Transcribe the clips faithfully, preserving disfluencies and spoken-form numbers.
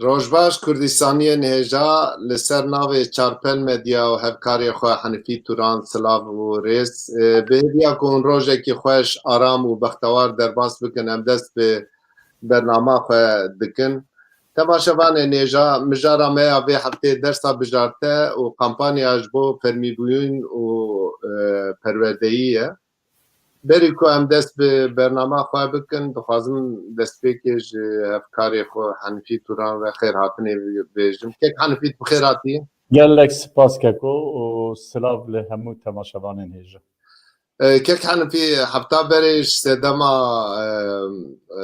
Rojbaş Kurdistaniyên hêja, li ser navê Çarpel Medya û hevkarê xwe Henifî Turan silav û rêz. Bi hêviya ku hûn rojekî xweş, aram û bextewar derbas bikin, em dest bi bernama xwe dikin. Temaşevanên hêja, mijara me ya vê heftê dersa bijarte û kampanya ji bo fermîbûyîn û, e, perwerdeyî ye. Berî ku em dest bi bernama xwe bikin, dixwazim destpêkê ji hevkarê xwe Henifî Turan ve xêr hatinê bêjim. Kek Henifî, tu bi xêr hatî. Gelek spas Keko û silav li hemû temaşevanên hêja. E, Kek Henifî, hefta berê ji sedema, e, e,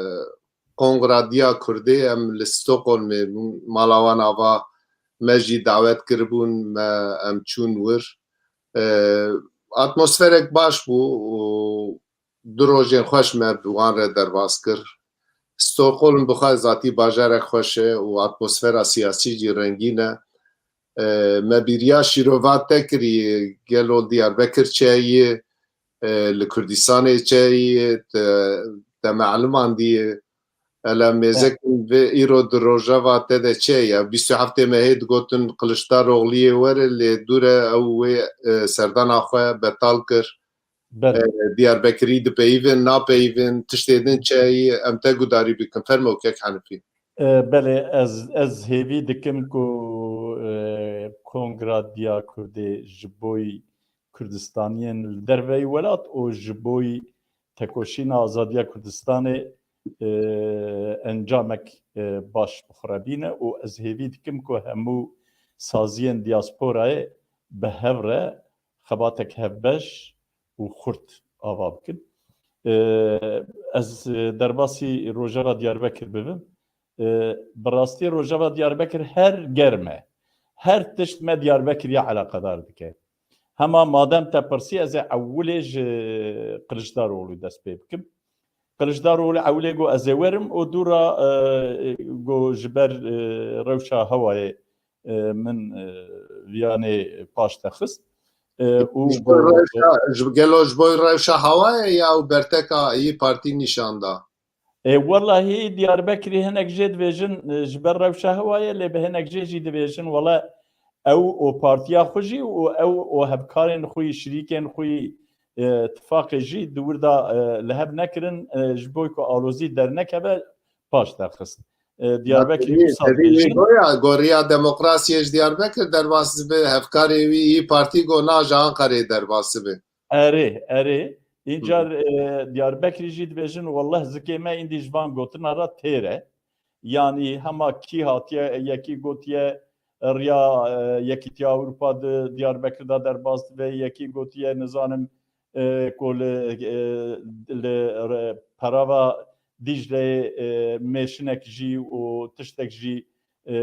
Kongra Diya Kurdê em li Stockholmê bûn, mala wan ava me jî dawet kiribûn, me, em çûn wir. E, atmosferek baş bû û du rojên xweş me bi wan re derbas kir. Stockholm bi xwe zatî bajarek xweş e û atmosfera siyasî jî rengîn e. E, me bîriya şîrova te kirî, gelo Diyarbekir çi ye, e, li Kurdistanê çi ye, te, te me elimandiye. Ele mêzekin vê îro di rojeva te de çi ye? Bîst û heftê mehê digotin Kiliçdarogliyê were, lê dûre ew wê, e, serdana xwe betal kir. Belê. E, Diyarbekirî dipeyivin, napeyivin, tiştê din çi ye? Em te gudarî bikin. Fermo kek Henifî. E, belê, ez, ez hêvî dikim ku, e, Kongra Diya Kurdê ji boy Kurdistaniyên li derveyî welat û ji boy tekoşîna azadiya Kurdistanê, e, encamek, e, baş bi xwe re bîne û ez hêvî dikim ku hemû saziyên diasporayê bi hev re xebatek hevbeş û xurt ava bikin. E, ez, e, derbasî rojeva Diyarbekir bibim. E, bi rastî rojeva Diyarbekir her germ e. Her tişt me Diyarbekirî eleqedar dike. Hema madem te pirsî, ez ê ewilê ji Kiliçdaroglu dest pê bikim. Kiliçdaroglu ewilê got ez ê werim û dû ra, e, got ji ber, e, rewşa hewayê, e, min, e, viyanê paş te xist. E, û Ji bo rewşa, ji, gelo ji bo rewşa hewayê ya û berteka yî partî nîşan da? E, wellahî Diyarbekirî hinek jê dibêjin, e, ji ber rewşa hewayê, lê bi hinek jê jî dibêjin, wele ew û partiya xwe jî û ew û hevkarên xwe yî, şirîkên xwe yî, e, tifaqê jî di wir de, e, li hev nekirin, e, ji bo ku alozî dernekeve paş derxist. E, Diyarbekirî wisa dibêjin. Goya, goriya demokrasiyê ji Diyarbekir derbas dibe, hevkarê wî yî partî got na ji Anqerê derbas dibe. Erê, erê. Încar, e, Diyarbekirî jî dibêjin, welleh zikê me îndî ji van gotina re têr e. Yanî hema kî hatiye, yekî gotiye, e, riya, e, Yekîtiya Ewropa di Diyarbekir de derbas dibe, yekî gotiye, nizanim, e, ku li, e, li re-, perava Dîcleyê, e, mêşinek jî û tiştek jî, e,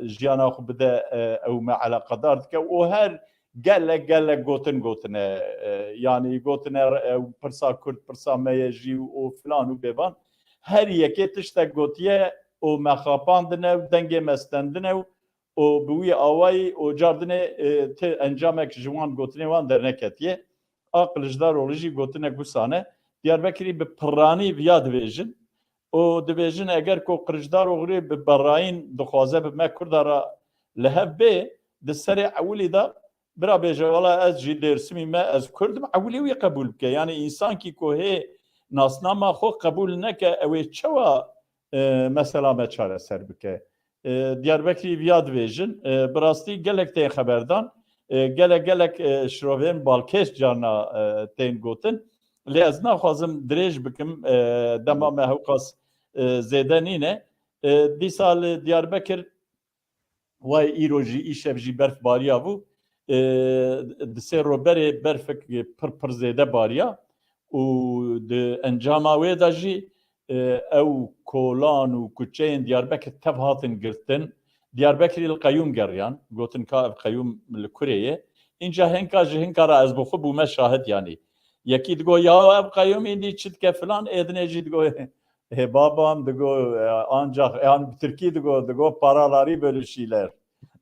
jiyana xwe bide, e, ew me eleqedar dike û her gelek, gelek gotin gotine, e, yanî gotine, e, pirsa Kurd, pirsa me ye jî û filan û bêvan. Her yekê tiştek gotiye û me xapandine û dengê me stendine û û bi wî awayî û cardinê, e, ti encamek ji wan gotinê wan derneketiye. A Kiliçdaroglu jî gotinek wisa ne. Diyarbekirî bi piranî viya dibêjin û dibêjin eger ku Kiliçdaroglu bi berayîn dixwaze bi me Kurda re li hev bê, di serê ewilî de bira bêje, wela ez jî Dêrsimî me, ez Kurd im, ewilî wî qebûl bike. Yanî însankî ku hê nasnama xwe qebûl neke, ew ê çawa e, mesela me çareser bike. E, Diyarbekirî viya dibêjin. E, bi rastî gelek tên xeberdan, e, gelek gelek, e, şirovên balkêş carna, e, tên gotin. Lê ez naxwazim dirêj bikim, e, dema me hewqas, e, zêde nîne. E, dîsa li Diyarbekir Wayê îro jî, îşev jî berf bariya bû. E, di sê ro berê berfek pir pir zêde bariya û di encama wê de jî, e, ew kolan û kuçeyên Diyarbekir tev hatin girtin. Diyarbekirî li qeyûm geriyan, gotin ka ev qeyûm li kurê ye. Înca hinka ji hinka re ez bi xwe bûme şahid yanî. Yekî digo ya ev qeyûm îndî çi dike filan, ê dinê jî digo Hê babam digo, e, ancak, yani bi Tirkî digo, digo paraları bölüşüler.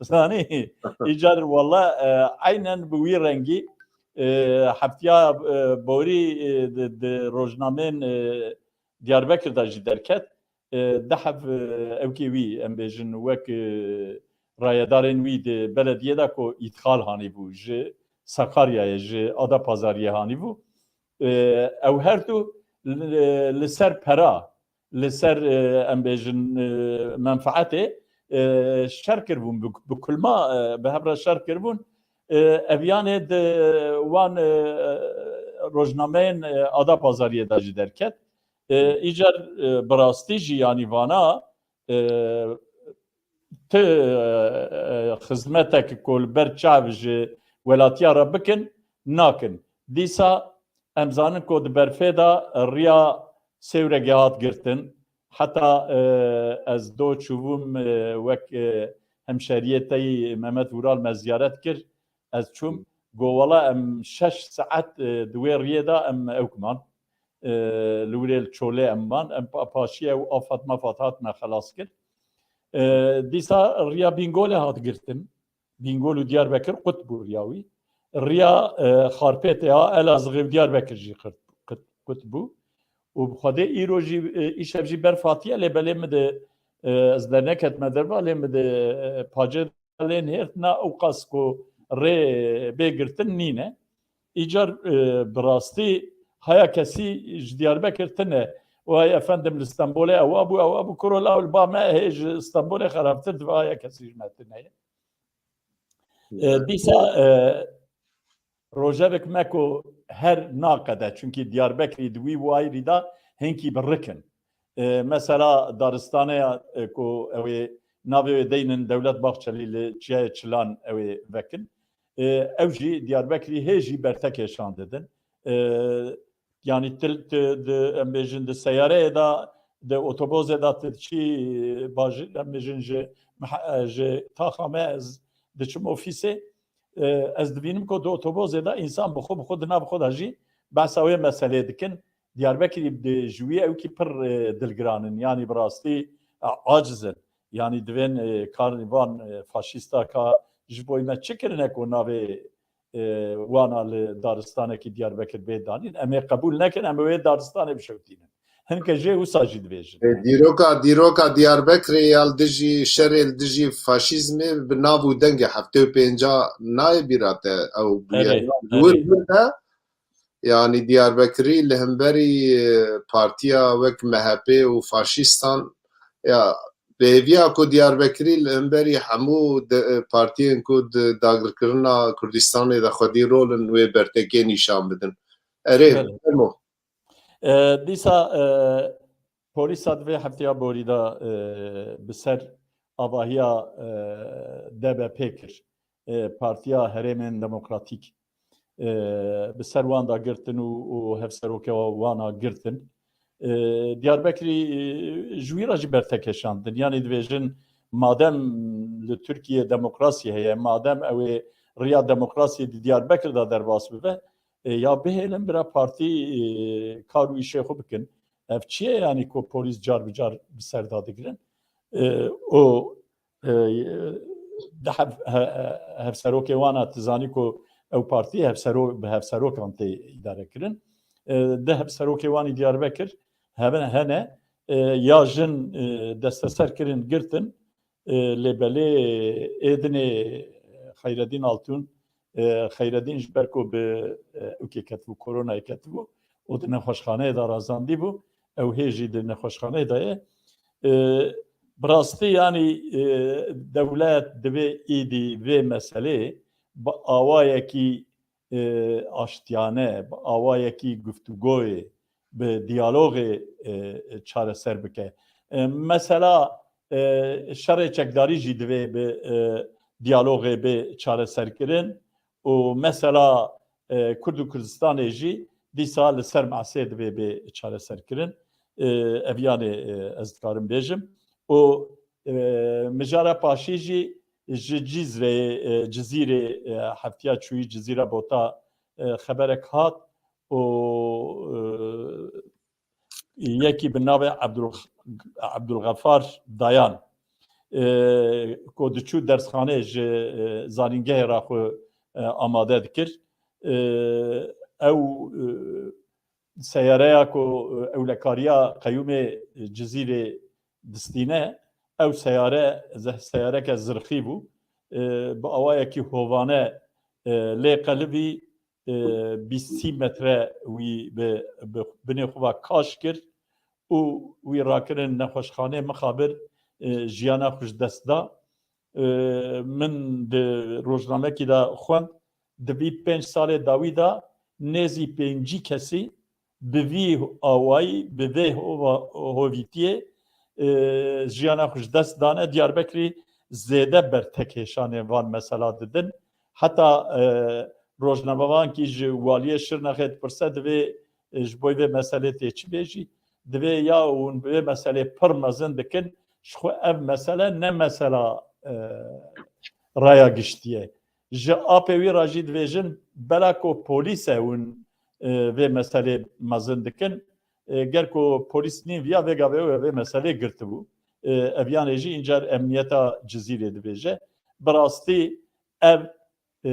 Zanî, îcar wala, e, aynen bi wî rengî, e, heftiya, e, borî, e, di, di rojnamên, e, Diyarbekir de jî derket. e, dehf, e, ewkê wî, em bêjin, wek, e, rayedarên wî di belediyê de ku îdxal hanîbû, ji Sakaryayê, ji Adapazariyê hanîbû. E, ew her du li, li ser pera, li ser, e, em bêjin, e, menfaetê, e, şer kiribûn, bi, bi kulma, e, bi hev re şer kiribûn. E, ev yanê di wan, e, rojnameyên, e, Adapazariyê de jî derket. E, îcar, e, bi rastî jî, yanî vana, e, ti, e, xizmetek ku li ber çav ji welatiya re bikin, nakin. Dîsa em zanin ku di berfê de riya Sêwregê hat girtin. Heta, e, ez do çûbûm, e, wek, e, hemşeriyê te yî Mehmet Vural me ziyaret kir. Ez çûm, got, wela em şeş saet, e, di wê riyê de em ewk man. E, li wirê li Çolê em man. Em pa-, paşiye û afat mafat hat me xelas kir. E, dîsa riya Bîngolê hat girtin. Bîngol û Diyarbekir qut bû riya wî. Riya, e, Xarpêtê ya Elazığê û Diyarbekir jî qut, qut, qut bû. Û bi Xwedê îro jî, e, îşev jî berf hatiye, lê belê min di, e, ez derneketime derva, lê min di, e, pacê lê nihêrtina, ew qas ku rê bê girtin nîne. Îcar, e, bi rastî haya kesî ji Diyarbekir tine. Way efendim, li Stenbolê ewa bû, ewa bû, kuro law li ba me hê ji Stenbolê xerabtir dibe, haya kesî ji me tine ye. E, dîsa, e, rojevek me ku her naqede, çunkî Diyarbekirî di wî wayirî de hinkî bi rik in. E, mesela daristaneya, e, ku ew ê navê wê deynin Dewlet Bahçelî li Çiyayê Çilan ew ê vekin. E, ew jî Diyarbekirî hê jî bertekê şan didin. E, yanî til, ti, di, em bêjin di seyareyê de, di otobozê de ti diçî bajî, em bêjin ji meha-, ji taxa me ez diçim ofîsê. E, ez dibînim ku di otobozê de însan bi xwe, bi xwe di nav xwe de jî behsa wê meseleyê dikin. Diyarbekirî di, ji wî ewkî pir, e, dilgiran in. Yanî bi rastî, e, aciz in. Yanî divên, e, karvan, e, faşîsta ka ji bo me çi kirine ku navê, e, wana li daristanekî Diyarbekir bê danîn? Em ê qebûl nekin, em ê wê daristanê bişewtînin. Hinke jê wisa jî dibêjin. E, dîroka, dîroka Diyarbekirê ya li dijî şerê li dijî faşîzmê bi nav û dengê heftê û pênca nayê bîra te ew bûye. Erê, wir erê. Wir de, yanî Diyarbekirî li hemberî, e, partiya wek M H P û faşîstan, ya, bi hêviya ku Diyarbekirî li hemberî hemû de, e, partiyên ku di dagirkirina Kurdistanê de xwedî rol in, wê bertekê nîşan bidin. Erê, Belê. Fermo. E, dîsa, e, polîsa di vê hefteya borî de, e, bi ser avahiya, e, D B P kir. E, Partiya Herêmên Demokratîk, e, bi ser wan de girtin û, û hevseroke wana girtin. E, Diyarbekirî, e, ji wî re jî bertekê şandin. Yanî dibêjin, madem li Tirkiye demokrasî heye, madem ew ê riya demokrasiyê di Diyarbekir de derbas bibe, e, ya bihêlin bira partî, e, kar û îşê xwe bikin. Ev çi ye, yanî ku polîs car bi car bi ser de digirin? E, û, e, di hev-, he-, he-, hevserokê wana, tu zanî ku ew partî hevsero-, bi hevserokan tê îdare kirin. E, di hevserokê wanî Diyarbekir hevin hene, e, ya jin, e, desteser kirin, girtin, e, lê belê ê dinê Xeyredîn Altun, e, Xeyredîn ji ber ku bi, e, ewkê ketibû, koronayê ketibû û di nexweşxaneyê de razandî bû, ew hê jî di nexweşxaneyê de ye. E, bi rastî, yanî, e, dewlet divê îdî vê meselê bi awayekî, e, aştiyane, bi awayekî guftûgoyê, bi diyalogê, e, çareser bike. E, mesela, e, şerê çekdarî jî divê bi, e, diyalogê bê çareserkirin û mesela, e, Kurd û Kurdistanê jî dîsa li ser masê divê bê çareserkirin. E, ev yanê, e, ez dikarim bêjim. Û, e, mijara paşî jî ji Cizreyê, e, Cizîrê, e, heftiya çûyî Cizîra Bota, e, xeberek hat û, e, yekî bi navê Abdul-, Abdulxefar Dayan, e, ku diçû dersxanê ji, e, zanîngehê re xwe, e, amade dikir. E, ew, e, seyareya ku, e, ewlekariya qeyûmê Cizîrê distîne, ew seyare, ze-, seyareke zirxî bû. E, bi awayekî hovane, e, lê qelibî, e, bîst sî metre wî bi, bi binê xwe ve kaş kir û wî rakirin nexweşxanê mixabir, e, jiyana xwe ji dest da. E, min di rojnamekî de xwend, di vî pênc salê dawî de nêzî pêncî kesî bi vî awayî, bi vê hova-, hovîtiyê, e, jiyana xwe ji dest dane. Diyarbekirî zêde ber tekêşanê van mesela didin. Heta, e, rojnamevankî ji waliyê Şirnexê dipirse, divê, e, ji bo vê meselê tê çi bêjî? Divê ya hûn bi vê meselê pir mezin dikin, ji xwe ev mesele ne mesela, e, raya giştî ye. Ji apê wî re jî dibêjin, bela ku polîs e hûn, e, vê meselê mezin dikin. E, ger ku polîs nîn viya, vê gavê wê vê meselê girtibû. E, ev yanê jî încar emniyeta Cizîrê dibêje. Bi rastî ev, e,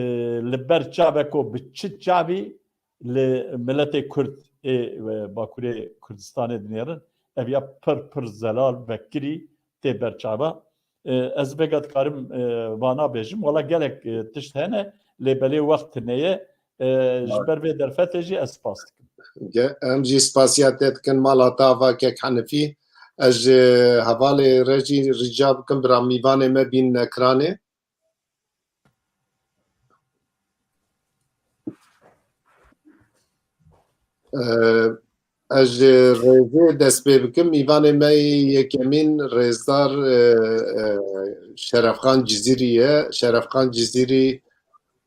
li ber çavek ku bi çi çavî li miletê Kurd ê, e, Bakurê Kurdistanê dinêrin, ev ya pir pir zelal vekirî tê ber çava. E, ez vêga dikarim, e, vana bêjim. Wala gelek, e, tişt hene, lê belê wext tune ye. E, ji ber vê derfetê jî ez spas dikim. Ge-, em jî spasiya te dikin, mala te ava kek Henifî. Ez ji hevalê re jî rica bikim, bira mîvanê me bîn ekranê. E, ez ji rêzê dest pê bikim. Mîvanê me yê yekemîn rêzdar, e, e, Şerefxan Cizîrî ye. Şerefxan Cizîrî,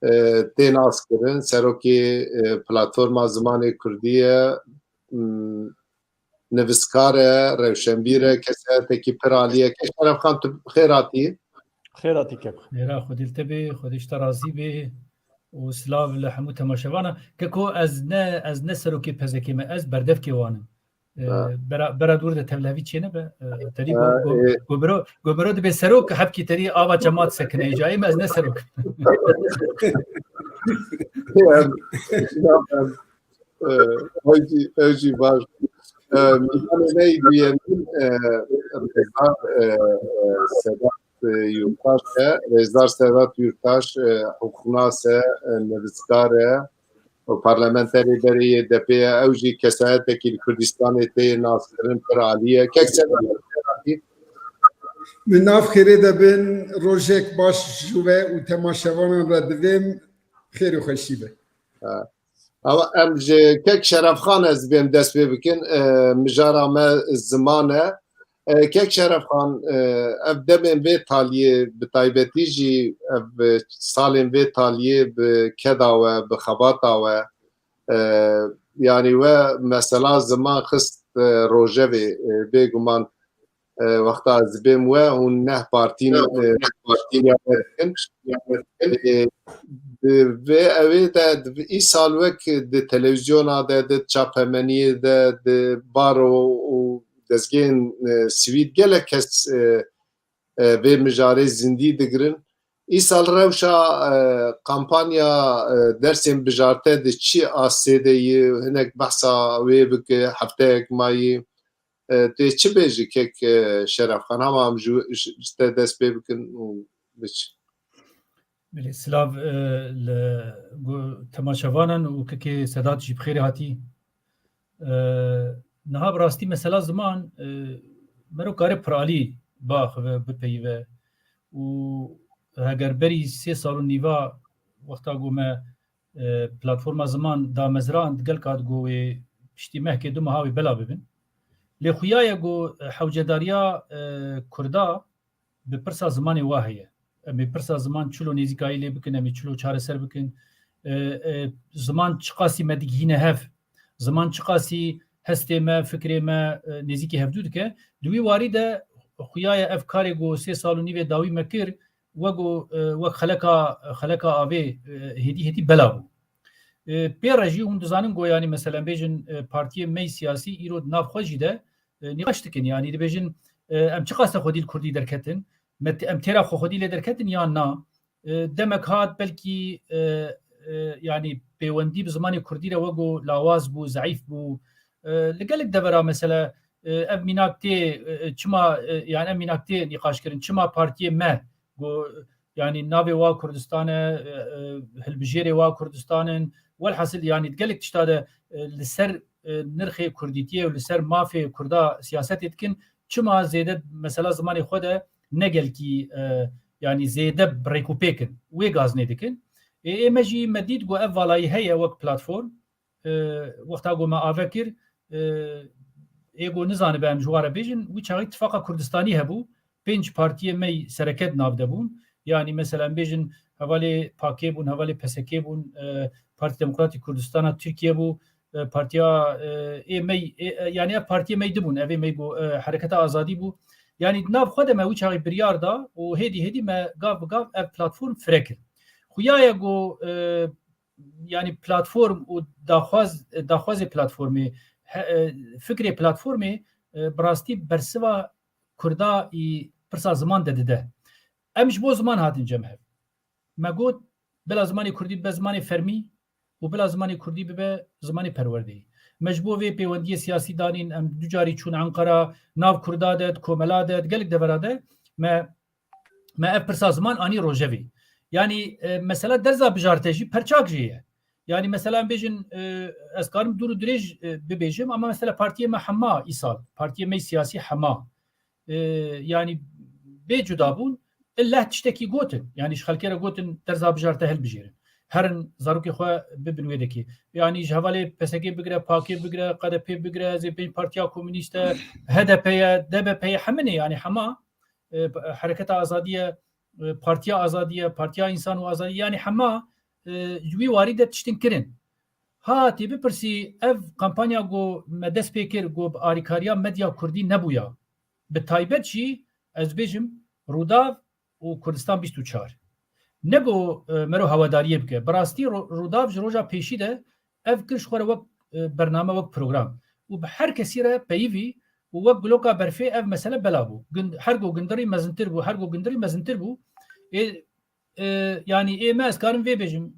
e, tê naskirin. Serokê, e, Platforma Zimanê Kurdî ye. Hmm, nivîskar e, rewşenbîr e, kesetekî pir alî ye. Kek Şerefxan, tu xêr hatî. Xêr hatî keko. Xêra Xwedê li te bê, Xwedê ji te razî bê û silav li hemû temaşevana. Keko, ez ne, ez ne serokê P Z K'ê me, ez berdevkê wan im. E, Ha. bera, bera dûr de tevlevî çênebe. E, terî Ha, go, go, e. Gomero, gomero dibe serok, hepkî terî ava cemaat sekine. Cayê me ez ne serok. Em, em, e, ew jî, ew jî baş. E, mîvanê me yê duyemîn, e, Rêzdar, e, e, Sedat, e, Yurttaş e. Rêzdar Sedat Yurttaş, e, hukuknas e, e, nivîskar e û parlamenterê berê Y D P ye. Ew jî kesayetekî li Kurdistanê tê naskirin, pir alî ye. Kek Sedat, Min nav xêrê de bin, rojek baş ji we û temaşevanan re divêm xêr û xweşî be. Ha. Ama em ji kek Şerefxan ez dibêm dest pê bikin, e, mijara me ziman e. E, kek Şerefxan, e, ev demên vê taliyê, bi taybetî jî ev, e, salên vê taliyê bi keda we, bi xebata we, e, yanî we mesela ziman xist, e, rojevê, e, bêguman, e, wexta ez dibêm we, hûn neh partîn, e, partîn dikin. E, di vê ewê de, di, îsal wek di televîzyona de, di çapemeniyê de, di baro û dezgehên, e, sivîl gelek kes, e, e, vê mijarê zindî digirin. Îsal rewşa, e, kampanya, e, dersên bijarte di çi astê de ye, hinek behsa wê bike, hefteyek mayî, e, tê çi bêjî kek, e, Şerefxan? Hema em ji, ji, ji te dest pê bikin û biçin. Belê, silav, e, li gu-, temaşevanan û kekê Sedat jî bi xêrê hatî. E, niha bi rastî mesela ziman, e, mero kare piralî biaxive, bipeyive û heger berî sê sal û nîva wexta ku me, e, platforma ziman damezrand, gelka digot wê piştî mehkê du meha wê bela bibin. Lê xuya ye ku, e, hewcedariya, e, Kurda bi pirsa zimanê wa heye. Em ê pirsa ziman çilo nêzîkayî lê bikin, em ê çilo çareser bikin. E, e, ziman çiqasî me digihîne hev, ziman çiqasî hestê me, fikrê me, e, nêzîkî hevdû dike. Di wî warî de xuya ye ev karê ku sê sal û nîvê dawî me kir, wek ku, e, wek xeleka, xeleka avê, e, hêdî hêdî bela bû. E, pê re jî hûn dizanin ku, yanî, meselen bêjin, e, partiyên me yê siyasî îro di nav xwe jî de, e, nîqaş dikin. Yanî dibêjin, e, em çiqas te xwedî li kurdî derketin? Me te-, em têra xwe xwedî lê derketin yan na? E, demek hat belkî, e, e, yanî pêwendî bi zimanê kurdî re wek ku lawaz bû, zeîf bû. E, li gelek devera mesele, e, ev mînak tê, e, çima, e, yani ev mînak tê nîqaş kirin, çima partiyê me got, yani navê wa Kurdistan e, e, e, hilbijêrê wa Kurdistan in. Welhasil yani gelek tişta de, e, li ser, e, nirxê kurdîtiyê û li ser mafê kurda siyasetê dikin, çima zêde mesela zimanê xwe de ne gelkî, e, yani zêde bi rêkûpêk in, wê gaznê dikin. Ê, ê me jî me dît ku ev valayî heye wek platform. E, wexta ku me ave kir, e, ê ku nizanibe em ji wa re bêjin, wî çaxî Tifaqa Kurdistanî hebû, pênc partiyê me yî sereke di nav de bûn. Yani mesela em bêjin hevalê P K K bûn, hevalê P S K bûn, e, Partî Demokratîk Kurdistana Tirkiye bû, e, partiya, e, ê me yî, ê, e, yani ev partiyê me yî di bûn, ev ê me yî ku, e, Hereketa Azadî bû. Yani di nav xwe de me wî çaxî biryar da û hêdî hêdî me gav bi gav ev platform fire kir. Xuya ye ku, e, yani platform û daxwaz, daxwazê platformê, he, e, fikrê platformê, e, bi rastî bersiva Kurda î pirsa ziman de dide. Em ji bo ziman hatin cem hev. Me got, bila zimanê Kurdî bibe zimanê fermî û bila zimanê Kurdî bibe zimanê perwerdeyê. Me ji bo vê pêwendiyê siyasî danîn, em du carî çûn Enqera, nav Kurda de, di komela de, di gelek devera de me me ev pirsa ziman anî rojevê. Yani, e, mesela derza bijarte jî perçak jê ye. Yani mesela em bêjin, e, ez karim dûr û dirêj, e, bibêjim, ama mesela partiyê me hema îsal, partiyê me siyasî hema, e, yani bê cudabûn, illeh tiştekî gotin. Yani ji xelkê re gotin derza bijarte hilbijêrin. Herin zarokê xwe bibin wê dekê. Yani ji hevalê P S K bigire, P K K bigire, K D P bigire, ez ê bêjim partiya komînîst e, H D P ye, D B P ye, heminê yani hema, e, Hereketa Azadî ye, e, Partiya Azadî ye, Partiya Însan û Azadî, yani hema, e, ji wî warî de tiştin kirin. Ha, tê bipirsî, ev kampanya ku me dest pê kir, ku bi arîkariya medya kurdî nebûya. Bi taybet jî, ez bêjim, Rûdav û Kurdistan bîst û çar. Ne ku, e, mero hewedariyê bike. Bi rastî Ro-, Rûdav ji roja pêşî de ev kir ji xwe re wek, e, bername, wek program. Û bi her kesî re peyivî û wek guloka berfê ev mesele bela bû. Gund-, her ku gundirî mezintir bû, her ku gundirî mezintir bû. Ê, e, yani ê me ez karim vê bêjim.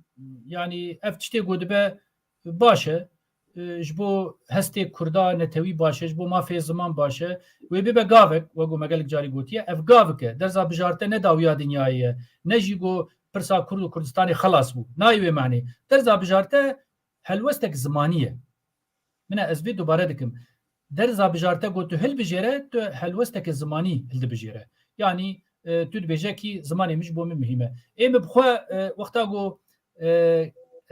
Yani ev tiştê ku dibe baş e. E, ji bo hestê Kurda netewî baş e, ji bo mafê ziman baş e. Wê bibe gavek, wek ku me gelek carî gotiye, ev gavik e. Derza bijarte ne dawiya dinyayê ye. Ne jî ku pirsa Kurd û Kurdistanê xelas bû. Nayê wê manê. Derza bijarte helwestek zimanî ye. Min e, ez vê dubare dikim. Derza bijarte ku tu hilbijêre, tu helwesteke zimanî hildibijêre. Yanî, e, tu dibêje kî zimanê min ji bo min muhîm e. Ê min bi xwe, e, wexta ku, e,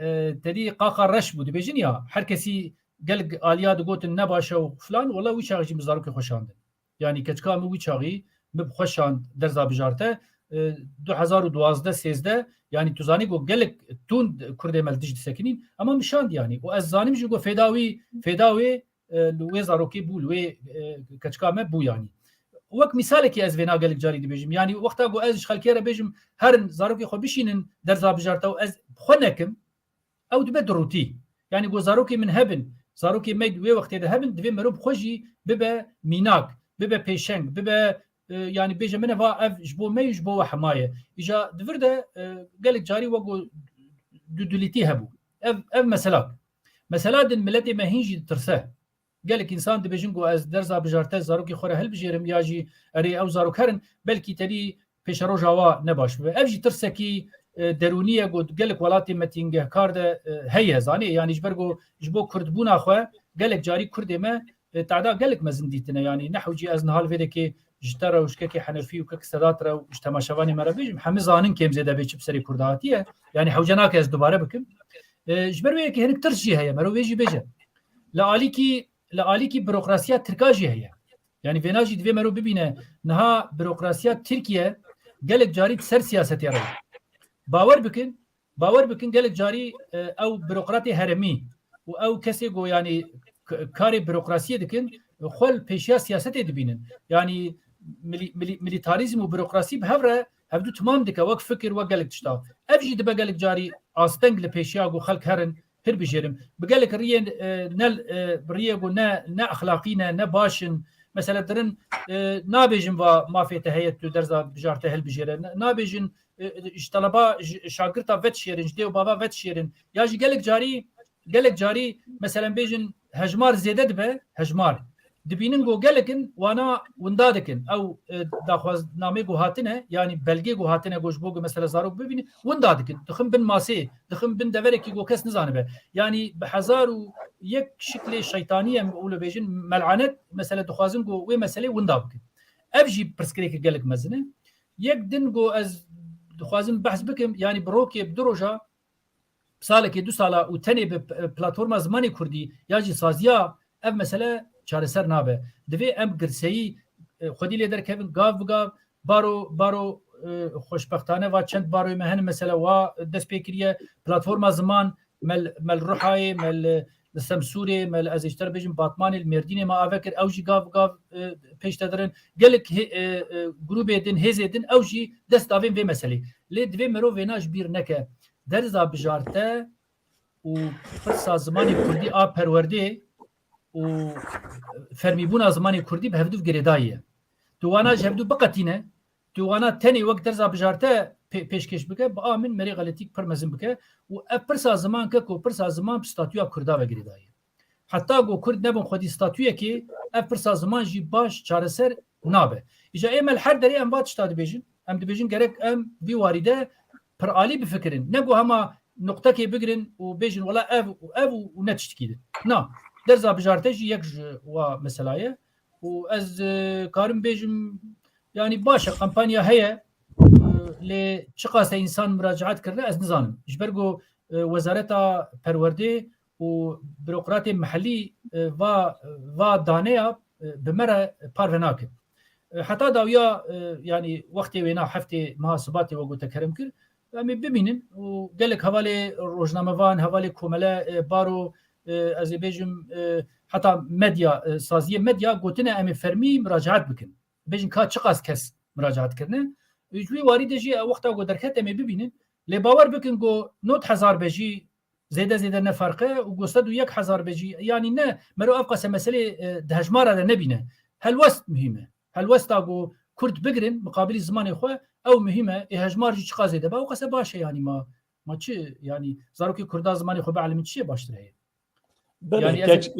e, tedî qaqa reş bû, dibêjin ya, her kesî gelek aliya digotin ne baş e û filan, wela wî çax jî min zarokê xwe şandin. Yanî keçika min wî çaxî min bi xwe şand derza bijarte, e, du hezar û duwazdeh sêzdeh, yanî tu zanî ku gelek tund kurdê me li dij disekinîn, ama min şand yanî. Û ez zanim jî ku fêda wî, fêda wê, e, li wê zarokê bû, li wê, e, keçika me bû yanî. Wek mîsalekî ez vêna gelek carî dibêjim. Yanî wexta ku ez ji xelkê re bêjim, herin zarokê xwe bişînin derza bijarte û ez bi xwe nekim, ew dibe durûtî. Yanî ku zarokê min hebin, zarokê me di wê wextê de hebin, divê mero bi xwe jî bibe mînak, bibe pêşeng, bibe, e, yanî bêje min eva ev ji bo me ye, ji bo we hema ye. Îja di vir de, e, gelek carî wek ku dudulîtî hebû. Ev, ev mesela. Mesela din miletê me hîn jî ditirse. Gelek însan dibêjin ku ez derza bijarte zarokê xwe re hilbijêrim ya jî erê ew zarok herin, belkî tedî pêşeroja wa ne baş bibe. Ev jî tirsekî, e, derûnî ye ku gelek welatê metîngehkar de, e, heye, zanê, yanî ji ber ku ji bo kurdbûna xwe gelek carî kurdê me, e, tehda gelek mezin dîtine. Yanî ne hewcî ez niha li vê dekê ji te re û ji kekê Henefî û kek Sedat re û ji temaşevanê me re bêjim, hemî zanin kêm zêde bê çi bi serê Kurda hatiye. Yanî hewce nake ez dubare bikim. E, ji ber wê yekê hinek tirs jî heye, mero vê jî bêje. Li alîkî, li alîkî burokrasiya Tirka jî heye. Yanî vêna jî divê mero bibîne, niha burokrasiya Tirkiye gelek carî di ser siyasetê re ye. Bawer bikin, bawer bikin gelek carî, e, ew burokratê heremî û ew kesê ku yanî k-, karê burokrasiyê dikin, xwe li pêşiya siyasetê dibînin. Yanî milî-, milî-, milîtarîzm û burokrasî bi hev re hevdu timam dike, wek fikir, wek gelek tişta. Ev jî dibe gelek carî asteng li pêşiya ku xelk herin, hilbijêrin. Bi gelek riyên, e, ne, e, bi riyê ku ne, ne exlaqî ne, ne baş in. Mesela dirin, e, nabêjin va mafê te heye tu derza bijarte hilbijêre. Ne, nabêjin, e, ji teleba, ji şagirta vedişêrin, ji dê û bava vedişêrin. Ya jî gelek carî, gelek carî, mesela bêjin hejmar zêde dibe, hejmar. dibînin ku gelek in wana winda dikin. Ew, e, daxwaznamê ku hatine, yanî belgê ku hatine ku ji bo ku mesela zarok bibînin, winda dikin. Dixin bin masê, dixin bin deverekî ku kes nizanibe. Yanî bi hezar û yek şiklê şeytanî em wilo bêjin, melanet, mesela dixwazin ku wê meselê winda bikin. Ev jî pirsgirêke gelek mezin e. Yek din ku ez dixwazim behs bikim, yanî bi rokê, bi du roja, salekê, du sala û tenê bi p-, platforma zimanê kurdî ya jî saziya ev mesele çareser nabe. Divê em girseyî, e, xwedî lê derkevin, gav bi gav, baro, baro, e, xweşbextane va çend baroyê me hene, mesela wa dest pê kiriye, platforma ziman, me li, me li Ruhayê, me li, li Semsûrê, me li, ez ê ji te re bêjim, Batmanê, li Mêrdînê me ave kir, ew jî gav bi gav, e, pêş de dirin. Gelek hê-, e, e, grûbê din, hêzê din, ew jî dest davên vê meselê. Lê divê mirov vêna ji bîr neke. Derza bijarte û pirsa zimanê kurdî a perwerdê û fermîbûna zimanê kurdî bi hevdû girêdayî ye. Tu wana ji hevdû biqetîne, tu wana tenê wek derza bijarte pê-, pêşkêş bike, bi a min merê xeletîk pir mezin bike û ev pirsa ziman ke ku pirsa ziman bi statûya kurda ve girêdayî ye. Heta ku kurd nebin xwedî statûyekê, ev pirsa ziman jî baş çareser nabe. Îja ê me li her derê em va tişta dibêjin. Em dibêjin gerek em vî warî de piralî bifikirin. Ne ku hema nuqtekê bigirin û bêjin wela ev û ev û, û ne tiştikî din. Na, derza bijarte jî yek ji wa mesela ye. Û ez, e, karim bêjim, yanî baş e, kampanya heye, e, lê çiqas e însan muracaat kirine ez nizanim. Ji ber ku, e, Wezareta Perwerdê û burokratê mihellî, e, va, va daneya, e, bi me re parve nake. E, heta dawiya, e, yanî wextê wêna heftê meha Sibatê we gote kerem kir, em ê bimînin û gelek hevalê rojnamevan, hevalê komele, e, baro, e, ez ê bêjim, e, heta medya, e, saziyê medya gotine em ê fermî muracaat bikin. Bêjin ka çiqas kes muracaat kirine. Ji wî warî de jî ew wexta ku derket em ê bibînin. Lê bawer bikin ku nod hezar be jî, zêde zêde ne ferq e û ku sed û yek hezar be jî, yanî ne, mero ev qase meselê, e, di hejmara de nebîne. Helwest muhîm e. Helwesta ku Kurd bigirin miqabilî zimanê xwe, ew muhîm e. Ê hejmar jî çiqas zêde be, ew qase baş e, yanî ma, ma çi, yanî zarokê Kurda zimanê xwe bielimin, çi yê baştir heye? Belê, yanî ez kek,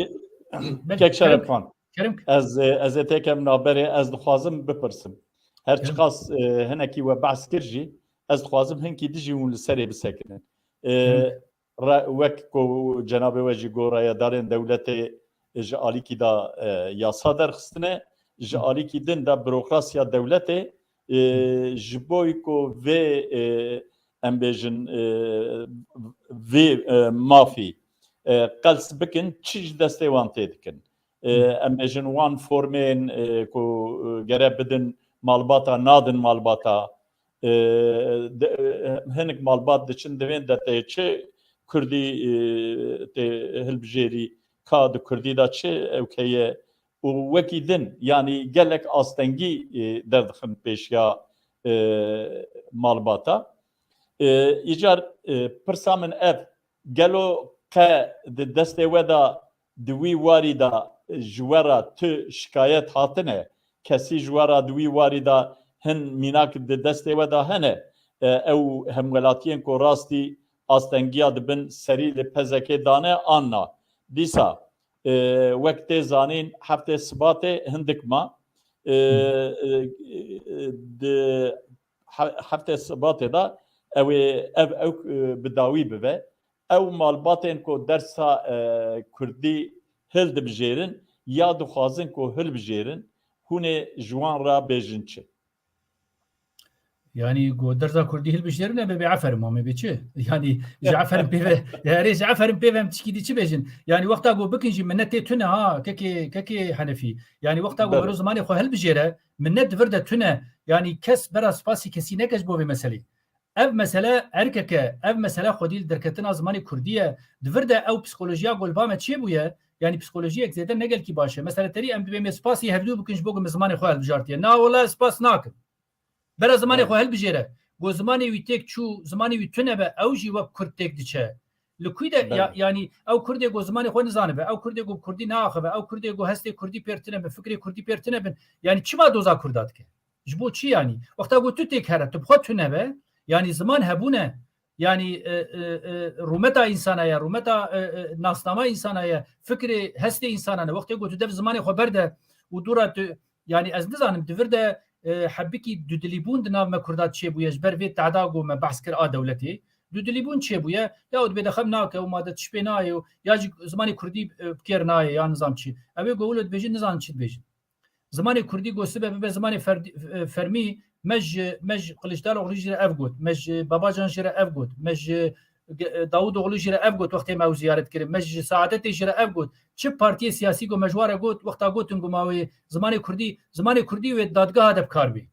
belê, kek kerem, Şerefxan. Kerem. Ez, e, ez ê têkem naberê, ez dixwazim bipirsim. Her kerem. Çiqas, e, hinekî we behs kir jî, ez dixwazim hinkî dijî hûn li serê bisekinin. E, kerem. Re-, wek ku cenabê we jî got, rayedarên dewletê ji alîkî de, e, yasa derxistine, ji Hı. alîkî din de burokrasiya dewletê, e, Hı. ji bo ku vê, e, em bêjin, e, vê, e, mafî, e, qels bikin, çi ji destê wan tê dikin. E, Hı. em bêjin wan formên, e, ku, e, gere bidin malbata, nadin malbata. E, de, e, hinek malbat diçin divên de tê çi kurdî, e, tê hilbijêrî, ka di kurdî de çi ewke ye û wekî din, yanî gelek astengî, e, derdixin pêşiya, e, malbata. E, îcar, e, pirsa min ev, gelo qe di destê we de di wî warî de ji we re tu şikayet hatine? Kesî ji we re di wî warî de hin mînak di destê we de hene? E, ew hemwelatiyên ku rastî astengiya dibin serî li P Z K'ê dane an na? Dîsa, e, wek tê zanîn, heftê Sibatê hindik ma. E, e, e, di he-, heftê Sibatê de ew ê, ev, ew, e, bi dawî bibe. Ew malbatên ku dersa, e, kurdî hildibijêrin ya dixwazin ku hilbijêrin, hûn ê ji wan re bêjin çi? Yanî ku dersa kurdî hilbijêrin, em ê bê eferin, ma em ê bê çi? Yanî ji eferin pê ve, erê ji eferin pê ve em tişkî dî çi bêjin? Yanî wexta ku bikin jî minet tê tune ha, kekê, kekê Henefî. Yanî wexta ku Belê. mero zimanê xwe hilbijêre, minet di vir de tune. Yanî kes bera spasî kesî neke ji bo vê meselê. Ev mesele erkeke, ev mesele xwedî li derketina zimanê kurdî ye. Di vir de ew psîkolojiya ku li ba me çêbûye, yanî psîkolojiyek zêde ne gelkî baş e. Mesela terî em dibê me spasî hevdû bikin ji bo ku min zimanê xwe hilbijartiye. Na wela ez spas nakim. Bera zimanê Evet. xwe hilbijêre. Ku zimanê wî têk çû, zimanê wî tune be, ew jî wek kurd têk diçe. Li kû de ya-, Evet. yanî ew kurdê ku zimanê xwe nizanibe, ew kurdê ku bi kurdî naaxive, ew kurdê ku hestê kurdî pêr tune be, fikrê kurdî pêr tune bin. Yanî çima doza kurda dike? Ji bo çi yanî? Wexta ku tu têk here, tu bi xwe tune be, yanî ziman hebûn e. Yanî, e, e, e, rûmeta însana ye, rûmeta, e, e, nasnama însana ye, fikrê, hestê însana ne. Wextê ku tu dev zimanê xwe berde û dûra tu, yanî ez nizanim, di vir de, e, hebikî dudilîbûn di nav me Kurda çêbûye ji ber vê tehda ku me behs kir a dewletê. Dudilîbûn çêbûye, ya û dibê de xem nake û ma de tişt pê nayê û ya jî zimanê Kurdî, e, bi kêr nayê ya nizam çi. Ew ê ku wilo dibêjin, nizanin çi dibêjin. Zimanê Kurdî go sibe bibe zimanê ferdî-, e, fermî, me ji, me ji Kiliçdaroglu jî re ev got, me ji Babacan jî re ev got, me ji Ge-, e, Dawûdoglu jî re ev got wextê me ew ziyaret kirin, me ji Saadetê jî re ev got. Çi partiyê siyasî go me ji wa re got, wexta gotin go ma wê zimanê Kurdî, zimanê Kurdî wê dadgeha de bi kar bê.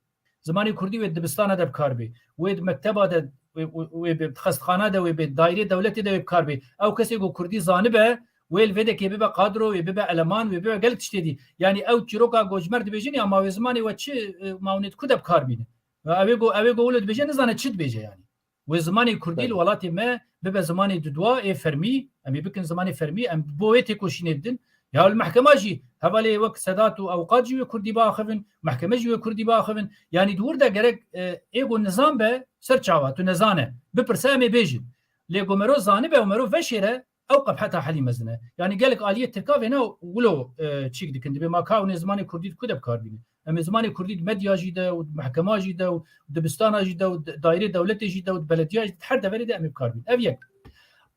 Zimanê Kurdî wê dibistana de bi kar bê. Wê di mekteba de, wê, wê, wê bê xestxana de, wê bê daîrê dewletê de wê bi kar bê. Ew kesê go Kurdî zanibe, wê li vê dekê bibe kadro, wê bibe eleman, wê bibe gelek tiştê dî. Yanî ew çîroka go ji me re dibêjin ya ma wê zimanê we çi, e, ma hûn ê di ku de bi kar bînin? Ew ê go, ew ê go wilo dibêje, nizane çi dibêje yanî. Wê zimanê Kurdî li Belê. welatê me bibe zimanê dudwa ê fermî, em ê bikin zimanê fermî, em bo wê têkoşînê bidin. Ya li mehkema jî, hevalê wek Sedat û Ewqat jî wê Kurdî biaxivin, mehkeme jî wê Kurdî biaxivin. Yanî di wir de gerek, e, ê go nizan be, ser çawa, tu nezane. Bipirse em ê bêjin. Lê go mero zanibe û mero veşêre, ew qebheta helî mezin e. Yanî gelek aliyê Tirka vêna wilo, e, çîk dikin. Dibê ma ka hûn ê zimanê Kurdî di ku de bi kar bînin? Em ê zimanê Kurdî di medya jî de û di mehkema jî de û dibistana jî de û di daîrê dewletê jî de û di belediya jî de her deverê de em ê bi kar bînin. Ev yek.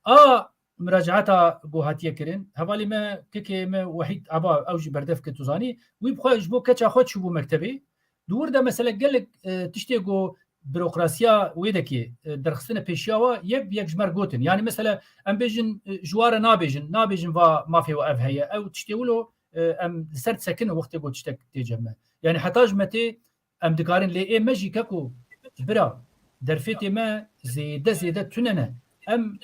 A muracaeta ku hatiye kirin, hevalê me, kekê me Wehîd Eba, ew jî berdevke tu zanî, wî bi xwe ji bo keça xwe çûbû mektebê. Di wir de mesela gelek, e, tiştê ku bürokrasiya wê dekê, e, derxistine pêşiya wa yek bi yek ji me re gotin. Yanî mesela em bêjin, e, ji wa re nabêjin, nabêjin va mafê we ev heye. Ew tiştê wilo, e, em li ser disekin wextê ku tiştek tê cem me. Yanî heta ji me tê em dikarin, lê ê me jî keko bira derfetê me zêde zêde tune ne. Em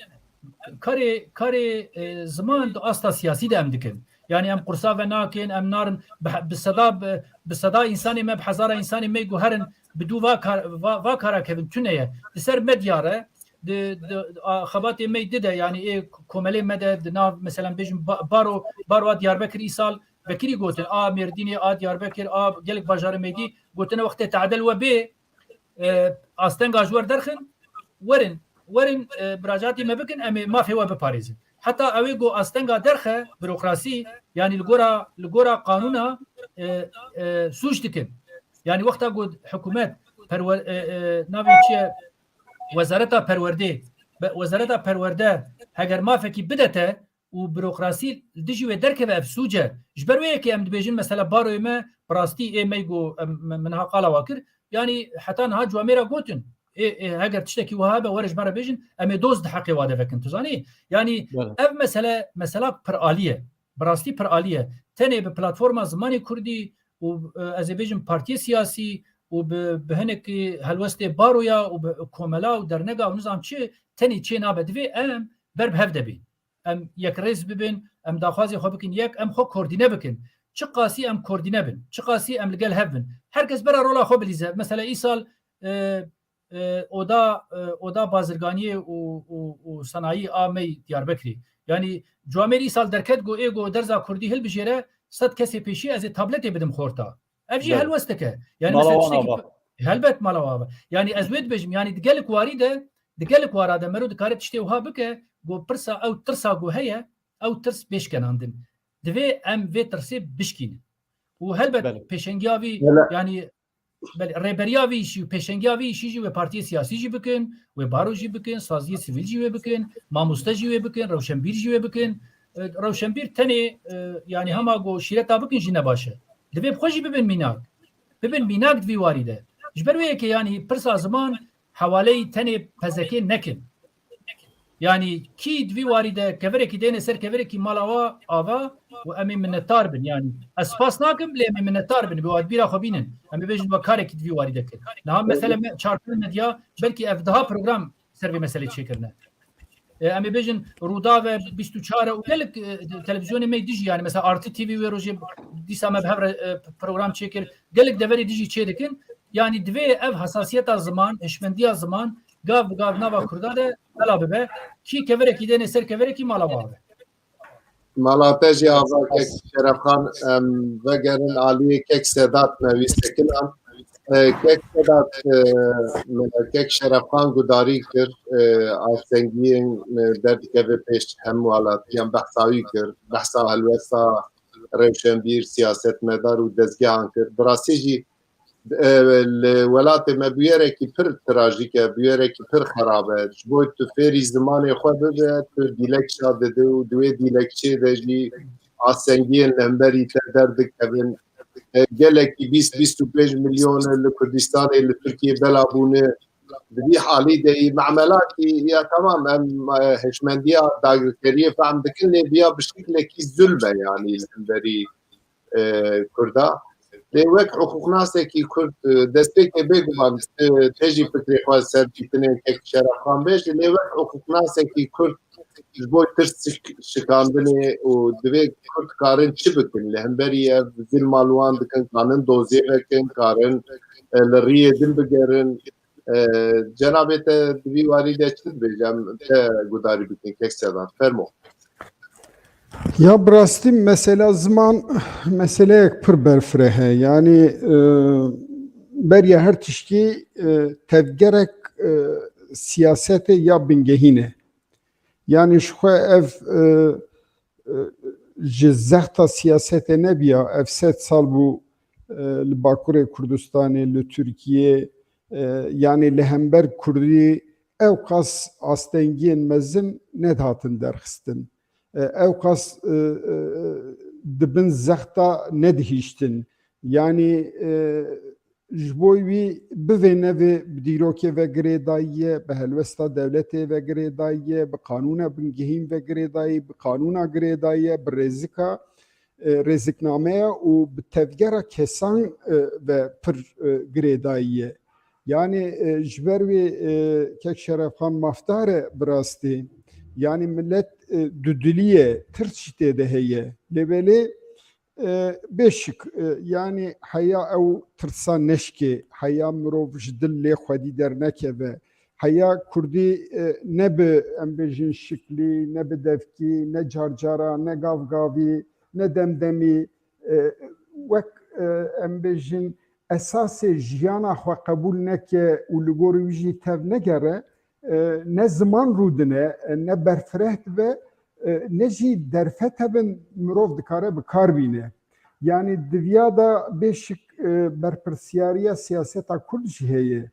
karê, karê, e, ziman di asta siyasî de em dikin. Yanî em qursa ve nakin, em narin bi, bi seda, bi, bi seda însanê me, bi hezara însanê me guherin bi dû va kar-, va, va kara kevin tune ye. Di ser medya re, di, di, a, xebatê me dide, yanî ê komelê me de, di nav, mesela bêjim, ba-, baro, baroa Diyarbekir îsal vekirî gotin, a Mêrdînê, a Diyarbekir, a gelek bajarê me dî gotine wextê tadil we bê, e, astenga ji wer derxin, werin, werin, e, muracatê me bikin, em ê mafê we biparêzin. Heta ew ê ku astenga derxe, bürokrasî, yanî li gora, li gora qanûna, e, e, sûc dikin. Yanî wexta ku hikûmet perwer-, e, e, navê çi ye? Wezareta perwerdê, be-, wezareta perwerde heger mafekî bide te, û bürokrasî li dijî wê derkeve, ev sûc e. Ji ber wê yekê em dibêjin mesela baroyê me bi rastî ê me ku em, me, min niha qala wa kir, yanî heta niha civamê re gotin. Ê, ê, heger tiştekî wiha hebe were ji me re bêjin, em ê doz di heqê wa de vekin. Tu zanî? Yanî Belê. ev mesele, mesela piralî ye. Bi rastî piralî ye. Tenê bi platforma zimanê Kurdî û, e, ez ê bêjim partiyê siyasî û bi, bi hinekî helwestê baroya û bi komela û dernega û nizam çi tenê çê nabe. Divê em ber bi hev de bên. Em yekrêz bibin, em daxwazê xwe bikin yek, em xwe koordîne bikin. Çiqasî em koordîne bin, çiqasî em li gel hev bin. Her kes bera rola xwe bilîze. Mesela îsal, e, e, oda, e, oda bazirganiyê û, û, û sanayî a me yî Diyarbekirê. Yanî civamêr îsal derket, got, ê, got, derza Kurdî hilbijêre, sed kesê pêşî ez ê tabletê bidim xorta. Ev jî Belê. helwestek e. Yanî Mala mesela wan tiştekî ava. Helbet mala wan ava. Yanî ez wê dibêjim, yanî di gelek warî de, di gelek wara de mero dikare tiştê wiha bike, ku pirsa ew tirsa ku heye, ew tirs bê şikenandin. Divê em vê tirsê bişkînin. Û helbet Belê. pêşengiya vî, Belê. yanî, belê, rêberiya vî îşî û pêşengiya vî îşî jî wê partiyê siyasî jî bikin, wê baro jî bikin, saziyê sivîl jî wê bikin, mamoste jî wê bikin, rewşenbîr jî wê bikin. E, rewşenbîr tenê, e, yanî hema ku şîreta bikin jî ne baş e. Divê bi xwe jî bibin mînak. Bibin mînak di vî warî de. Ji ber wê yekê yanî pirsa ziman hewaleyî tenê P Z K nekin. Yanî kî di vî warî de kevirekî dêne ser kevirekî mala wa ava û em ê minnetdar bin. Yanî ez spas nakim lê em ê minnetdar bin. Bi wadbîra xwe bînin. Em ê bêjin we karekî di vî warî de kir. Niha mesele me çarpêl medya belkî ev daha program ser vê meselê çêkirine. E, em ê bêjin Rûdaw e, bîst û çar e û gelek, e, televîzyonê me dijî, yanî mesela Artı T V wê rojê dîsa me bi hev re, e, program çêkir. Gelek deverê dijî çê dikin. Yanî divê ev hesasiyeta ziman, hişmendiya ziman gav bi gav nava Kurda de bela bibe. Kî kevirekî dêne ser kevirekî mala wa be. Mala te jî ava kek Şerefxan, em vegerin aliyê kek Sedat me wî sekilan. E, Kek Sedat, e, Kek Şerefxan gudarî kir, e, astengiyên, e, derdikeve pêş hemû alatiyan behsa wî kir, behsa helwesta rewşenbîr, siyasetmedar û dezgehan kir. Bi rastî jî, e, li welatê me bûyerekî pir trajîk e, bûyerekî pir xerab e. Ji bo tu fêrî zimanê xwe bibe, tu dîlekça dide û di wê dîlekçê de jî astengiyên li hemberî te derdikevin. E, gelekî bîst, bîst û pênc milyon li Kurdistanê, li Tirkiyê bela bûne. Di vî halî de yî memelakî ya temam em, e, hişmendiya dagirkeriyê fehm dikin, lê viya bi şeklekî zulm e, yanî li hemberî, e, Kurda. Lê wek hiqûqnasekî Kurd, e, destpêkê bêguman, e, te jî fikrê xwe ser dîtinên Kek Şerefxan bêje, lê wek hiqûqnasekî Kurd ji bo tirs şik-, şikandinê û divê Kurd karin çi bikin? Li hemberî ev zilma li wan dikin, kanin dozê vekin, karin, e, li riyê din bigerin. E, cenabê te di vî warî de çi dibêje? Em te gudarî bikin, Kek Sedat. Fermo. Ya bi rastî mesela ziman meseleyek pir berfireh e. Yanî, e, beriya her tiştî, e, tevgerek, e, siyasetê ya bingehîn e. Yanî ji xwe ev, e, e, ji zexta siyasetê nebiya, ev sed sal bû, e, li Bakurê Kurdistanê, li Tirkiyê, e, yanî li hember Kurdî ew qas astengiyên mezin nedihatin derxistin. E, ew qas, e, e, di bin zexta nedihiştin. Yanî, e, ji bo wî bivê nevê bi dîrokê ve girêdayî ye, bi helwesta dewletê ve girêdayî ye, bi qanûna bingehîn ve girêdayî, bi qanûna girêdayî ye, bi rêzika, e, rêziknameya û bi tevgera kesan, e, ve pir, e, girêdayî ye. Yanî, e, ji ber wê, e, Kek Şerefxan mafdar e bi rastî. Yanî milet, e, dudilî ye, tirs jî tê de heye. Lê belê, e, bê şik, e, yanî heya ew tirsa neşkê, heya mirov ji dil lê xwedî dernekeve, heya Kurdî, e, ne bi, em bêjin, şiklî, ne bi devkî, ne carcara, ne gavgavî, ne demdemî, e, wek, e, em bêjin, esasê jiyana xwe qebûl neke û li gorî wî jî tev negere, e, ne ziman rûdine, e, ne berfireh dibe, e, ne jî derfet hebin mirov dikare bi kar bîne. Yanî di viya de bê şik, e, berpirsiyariya siyaseta Kurd jî heye.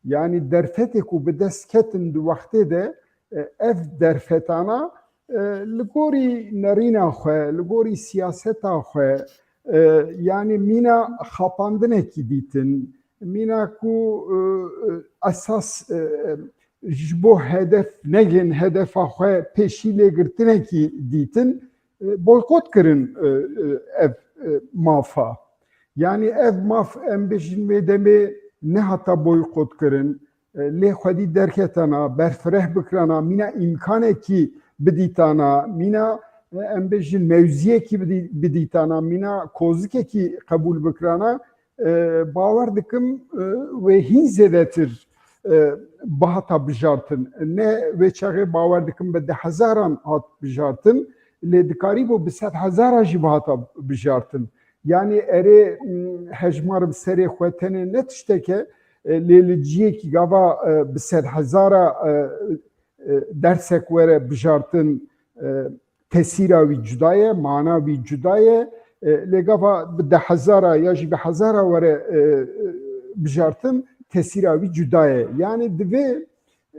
Yanî derfetê ku bi dest ketin di wextê de, e, ev derfetana, e, li gorî nerîna xwe, li gorî siyaseta xwe, e, yanî mîna xapandinekî dîtin, mîna ku, e, e, esas, e, e, ji bo hedef negin, hedefa xwe pêşî lêgirtinekî dîtin, e, boykot kirin, e, e, ev, e, mafa. Yanî ev maf, em bêjin, wê demê nehata boykot kirin, e, lê xwedî derketana, berfireh bikirana, mîna îmkanekî bidîtana, mîna, e, em bêjin, mewziyekî bidî-, bidîtana, mîna kozikekî qebûl bikirana, e, bawer dikim, e, wê hîn zêdetir, e, bihata bijartin. Ne wê çaxê bawer dikim bi deh hezaran hat bijartin, lê dikarîbû bi sed hezara jî bihata bijartin. Yanî erê, m, hejmar bi serê xwe tenê ne tiştek e, e, lê li ciyekî gava, e, bi sed hezara, e, e, dersek were bijartin, e, tesîra wî cuda ye, mana wî cuda ye. E, lê gava bi deh hezara ya jî bi hezara were, e, e, bijartin, tesîra wî cuda ye. Yanî divê,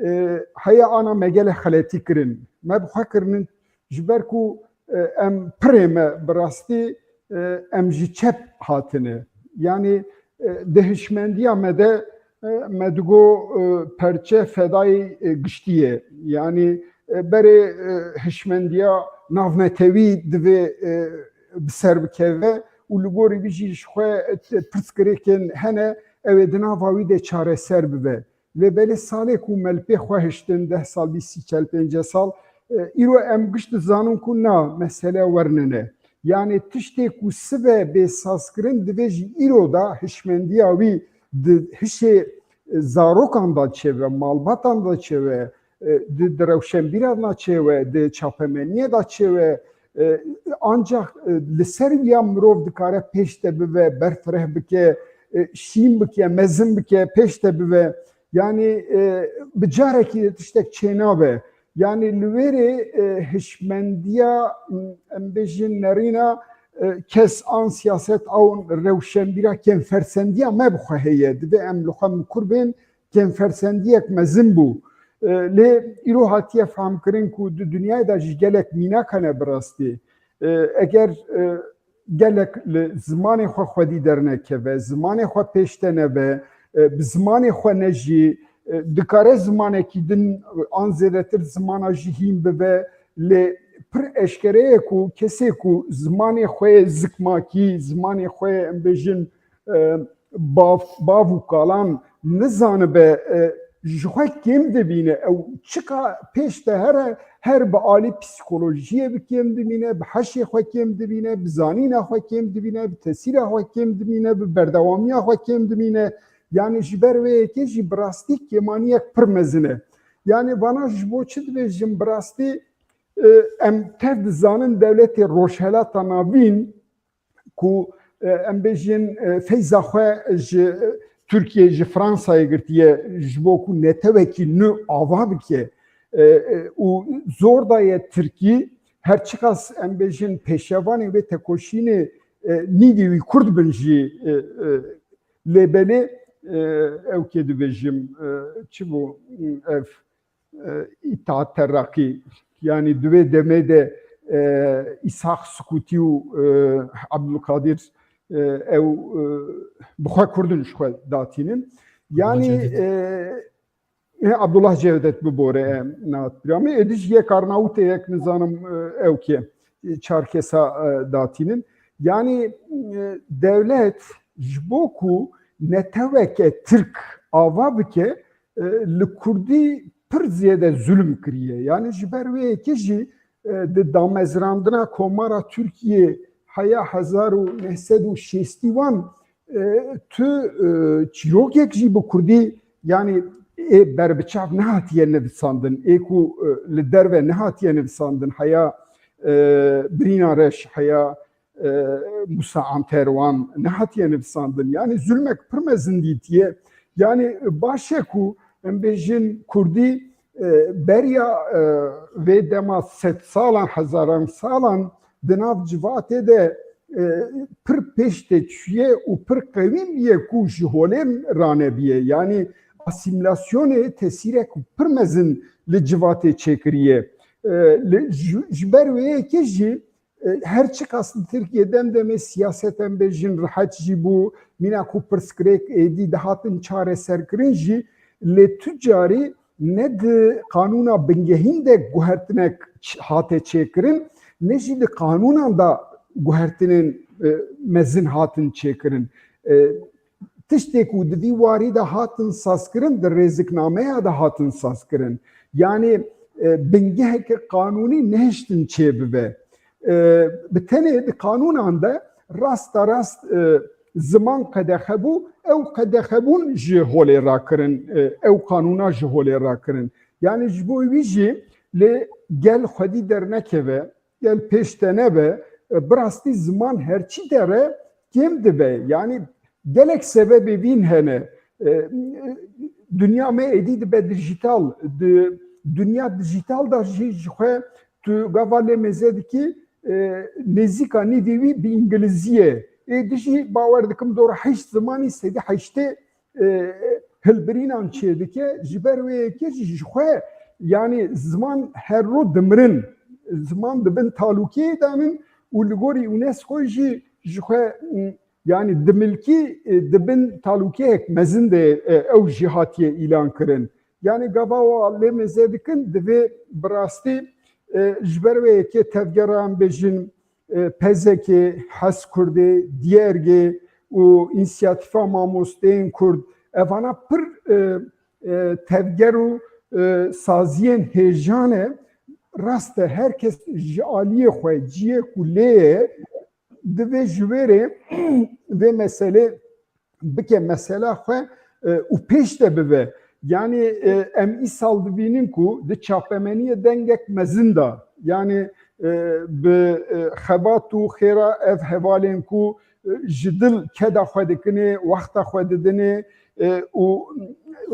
e, heya ana me gelek xeletî kirin. Me bi xwe kirinin ji ber ku, e, em pirê me bi rastî, e, em ji çep hatine. Yanî, e, di hişmendiya me de, e, me digo, e, perçe fedayê, e, giştî ye. Yanî, e, berê, e, hişmendiya navnetewî divê, e, bi ser bikeve û li gorî wî jî ji xwe, e, pirsgirêkên hene, ew ê di nava wî de çareser bibe. Lê belê salê ku me li pê xwe hiştin, deh sal, bîst, sî, çel, pênceh sal, e, îro em giş dizanin ku na mesele wernine. Yanî tiştê ku sibe bê sazkirin divê jî îro da hişmendiya wî di hişê, e, zarokan da çêbe, malbatan da çêbe, e, di, di rewşenbîran da çêbe, di çapemeniyê da çêbe, e, ancak, e, li ser ya mirov dikare pêş de bibe, berfireh bike, e, şîn bike, mezin bike, pêş de bive. Yanî, e, bi carekî de tiştek çênabe. Yanî li wê rê, e, hişmendiya, m, em bêjin nerîna, e, kes an siyaset an rewşenbîra kêmfersendiya me bi xwe heye. Divê em li xwe mikur bên, kêmfersendiyek mezin bû. E, lê îro hatiye fehmkirin ku di dinyayê de jî gelek mînak hene bi rastî. E, eger, e, gelek li zimanê xwe xwedî dernekeve, zimanê xwe pêş de nebe, e, bi zimanê xwe nejî, e, dikare zimanekî din an zêdetir zimana jî hîn bibe, lê pir eşkere ye ku kesê ku zimanê xwe yê zikmakî, zimanê xwe yê, em bêjin, e, bav, bav û kalan nizanibe, e, ji xwe kêm dibîne. Ew çika pêş de here, her bi alî psîkolojiyê bi kêm dibîne, bi heşê xwe kêm dibîne, bi zanîna xwe kêm dibîne, bi tesîra xwe kêm dibîne, bi berdewamiya xwe kêm dibîne. Yanî ji ber wê yekê jî bi rastî kêmaniyek pir mezin e. Yanî vana ji bo çi dibêjim bi rastî, e, em tev dizanin dewletê Rojhelata Navîn, ku, e, em bêjin, e, feyza xwe ji, e, Tirkiyê, ji Fransayê girtiye, ji bo ku netewekî nû ava bike, e, e, û zor daye Tirkî, her çiqas em bêjin pêşevanê wê tekoşînê, e, nîvî wî Kurd bin jî, e, e, lê belê, e, ew kê dibêjim, e, çi bû, ev, e, Îttihat Teraqî. Yanî di wê demê de, e, Îshak Sukutî û, e, Abdulkadir, e, ew, e, bi xwe Kurd in ji xwe datînin. Yanî, Abdullah Cevdet. E, e, Abdullah Cevdet bibore, e, nehat bira me. Êdî jî yek Arnawûtê, yek nizanim, e, ew kê, e, çar kesa, e, datînin. Yanî, e, dewlet ji bo ku neteweke Tirk ava bike, e, li Kurdî pir zêde zulm kiriye. Yanî ji ber wê yekê jî, e, di damezrandina Komara Tirkiyê heya hezar û neh sed û şêstî wan, e, tu, e, çîrokek jî bi Kurdî, yanî ê berbiçav nehatiye nivisandin, ê ku, e, li derve nehatiye nivisandin, heya, e, Birîna Reş, heya e, Musa Anter wan nehatiye nivisandin. Yanî zulmek pir mezin dîtiye. Yanî baş e ku em bêjin Kurdî, e, beriya, e, vê dema sed salan, hezaran salan di nav civatê de, e, pir pêş de çûye û pir qewîn bûye ku ji holê ranebiye. Yanî asîmîlasyonê tesîrek pir mezin li civatê çêkiriye. E, li, ji, ji ber wê yekê jî E, her çiqas li Tirkiyê dem demê siyaset em bêjin rihet jî bû, mîna ku pirsgirêk êdî dihatin çareserkirin jî, lê tu carî ne di qanûna bingehîn de guhertinek ç-, hate çêkirin, ne jî di qanûnan de guhertinên, e, mezin hatin çêkirin. E, Tiştê ku di vî warî de hatin sazkirin, di rêziknameya de hatin sazkirin. Yanî, e, bingeheke qanûnî nehiştin çêbibe. E, bi tenê di qanûnan de rasta rast, e, ziman qedexe bû, ew qedexebûn ji holê rakirin, e, ew qanûna ji holê rakirin. Yanî ji bo wî jî lê gel xwedî dernekeve, gel pêş te nebe, e, bi rastî ziman her çî de re kêm dibe. Yanî gelek sebebê vîn hene. E, dinya me êdî dibe dijîtal. Di dinya dijîtal de jî ji xwe tu gava lê mêze dikî, e, nêzîka nîvî wî bi îngilîzî ye. Êdî jî bawer dikim dora heşt zimanî sedî heştê e, hilbirînan çêdike, ji ber wê yekê jî ji xwe, yanî ziman her ro dimirin, ziman di bin talûkiyê danin û li gorî UNESCO jî ji xwe, m, yanî dimilkî, e, di bin talûkiyek mezin de, e, ew jî hatiye îlan kirin. Yanî gava wa lê mêze dikin, divê bi rastî, e, ji ber wê yekê tevgera em bêjin, e, P Z K, Hez Kurdê, Diyergê û Însiyatîfa Mamosteyên Kurd, evana pir, e, e, tevger û, e, saziyên hêja ne. Rast e, her kes ji aliyê xwe, ciyê ku lê ye, divê ji wê rê vê meselê bike mesela xwe, e, û pêş de bibe. Yanî, e, em îsal dibînin ku di çapemeniyê dengek mezin de, yanî, e, bi, e, xebat û xêra ev hevalên ku, e, ji dil keda xwe dikinê, wexta xwe didinê, e, û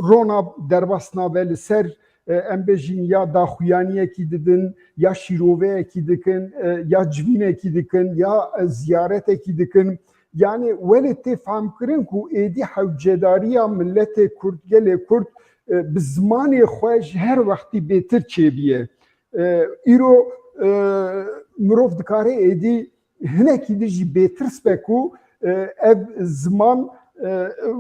rona derbas nabe li ser, e, em bêjin ya daxuyaniyekî didin, ya şîroveyekî dikin, e, ya civînekî dikin, ya, e, ziyaretekî dikin. Yani welê tê fehmkirin ku êdî hewcedariya milletê Kurd, gelê Kurd, e, bi zimanê xwe ji her wextî bêtir çêbiye. E, îro, e, mirov dikare êdî hinekî din jî bêtirs be ku, e, ev ziman, e,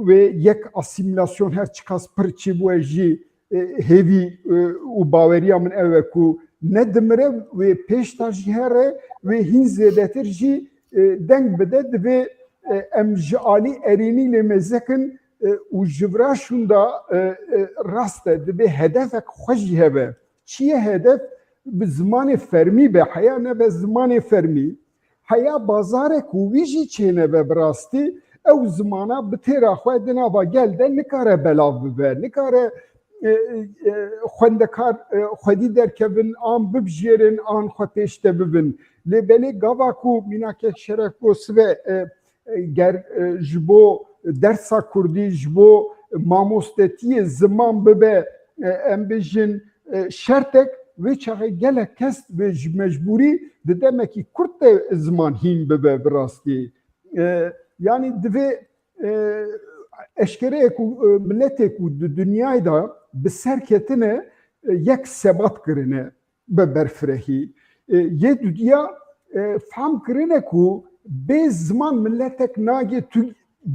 wê yek asîmîlasyon her çiqas pir çêbûye jî, e, hêvî, e, û baweriya min ew e ku ne dimire, wê pêş de jî here, wê hîn zêdetir jî, e, deng bide, divê, e, em ji alî erênî lê mêzekin, e, û ji vira şûnda, e, e, rast e, divê hedefek xwe jî hebe. Çi ye hedef? Bi zimanê fermî be, heya nebe zimanê fermî. Heya bazarek û wî jî çênebe bi rastî, ew zimana bi têra xwe di nava gel de nikare belav bibe, nikare, e, e, xwendekar, e, xwedî derkevin, an bibijêrin, an xwe pêş de bibin. Lê belê gava ku mînakek şeref bo sibe, e, e, ger, e, ji bo dersa kurdî, ji bo mamostetiyê ziman bibe, e, em bêjin, e, şertek, wê çaxê gelek kes wê ji mecbûrî di demekî kurt de ziman hîn bibe bi rastî. E, yanî divê, e, eşkere ye ku, e, miletê ku di dinyayê de bi ser ketine, e, yek sebat kirine be berfirehî. E, yê dudiya, e, fehm kirine ku bê ziman miletek nagê tu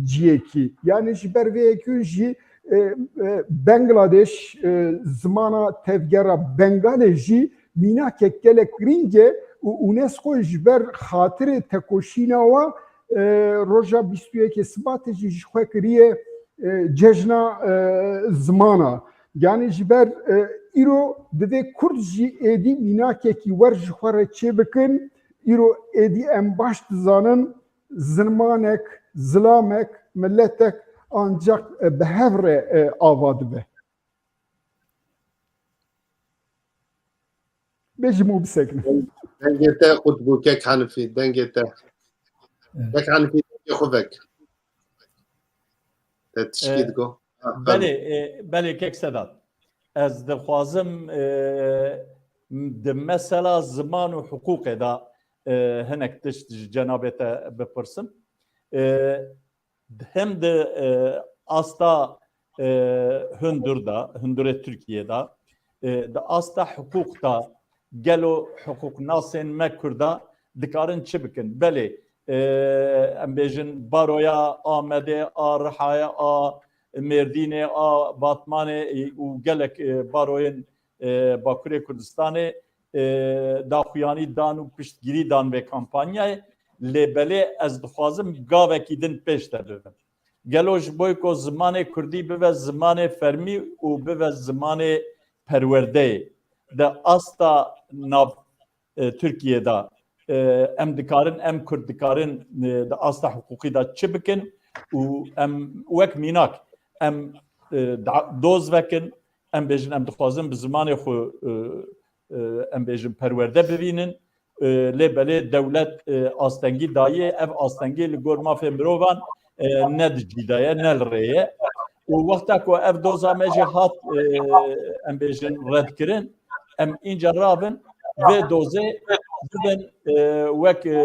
ciyekî. Yani ji ber vê yekê jî, e, e, Bangladeş, e, zimana tevgera Bengalê jî mînakek gelek girîng e û UNESCO ji ber xatirê tekoşîna wa, e, roja bîst û yekê Sibatê jî ji xwe kiriye, e, cejna, e, zimana. Yani ji ber, e, îro divê Kurd jî êdî mînakekî wer ji xwe re çêbikin. Îro êdî em baş dizanin, zimanek, zilamek, miletek ancak, e, bi hev re, e, ava dibe. Bêjim û bisekinin. Dengê te qut bû, kek Hanifî, dengê te. Evet. Kek Hanifî, dengê xwe vek. Te tişkî Ee, digo. Ha, belê, pardon. E, belê, kek Sedat. Ez dixwazim, e, di mesela ziman û hiqûqê de, e, hinek tişt ji cenabê te bipirsim. E, hem di, e, asta, e, hundur de, hundurê Tirkiyê de, e, di asta hiqûq de, gelo hiqûqnasên me Kurda dikarin çi bikin? Belê, e, em bêjin baroya Amedê, a Rihayê, a Mêrdînê, a Batmanê, e, û gelek, e, baroyên, e, Bakurê Kurdistanê, e, daxuyanî dan û piştgirî dan vê kampanyayê. Lê belê ez dixwazim gavekî din pêş de bibim. Gelo ji bo ku zimanê kurdî bibe zimanê fermî û bibe zimanê perwerdeyê, di asta nav, e, Tirkiyê de, e, em dikarin, em kurd dikarin, e, di asta hiqûqî de çi bikin û em wek mînak em, e, da-, doz vekin, em bêjin em dixwazin bi zimanê xwe, e, e, em bêjin perwerde bibînin. E, lê belê dewlet, e, astengî daye, ev astengî li gor mafê mirovan, e, ne di cî de ye, ne li rê ye. Û wexta ku ev doza me jî hat, e, em bêjin redkirin, em înca rabin vê dozê bibin, e, wek, e,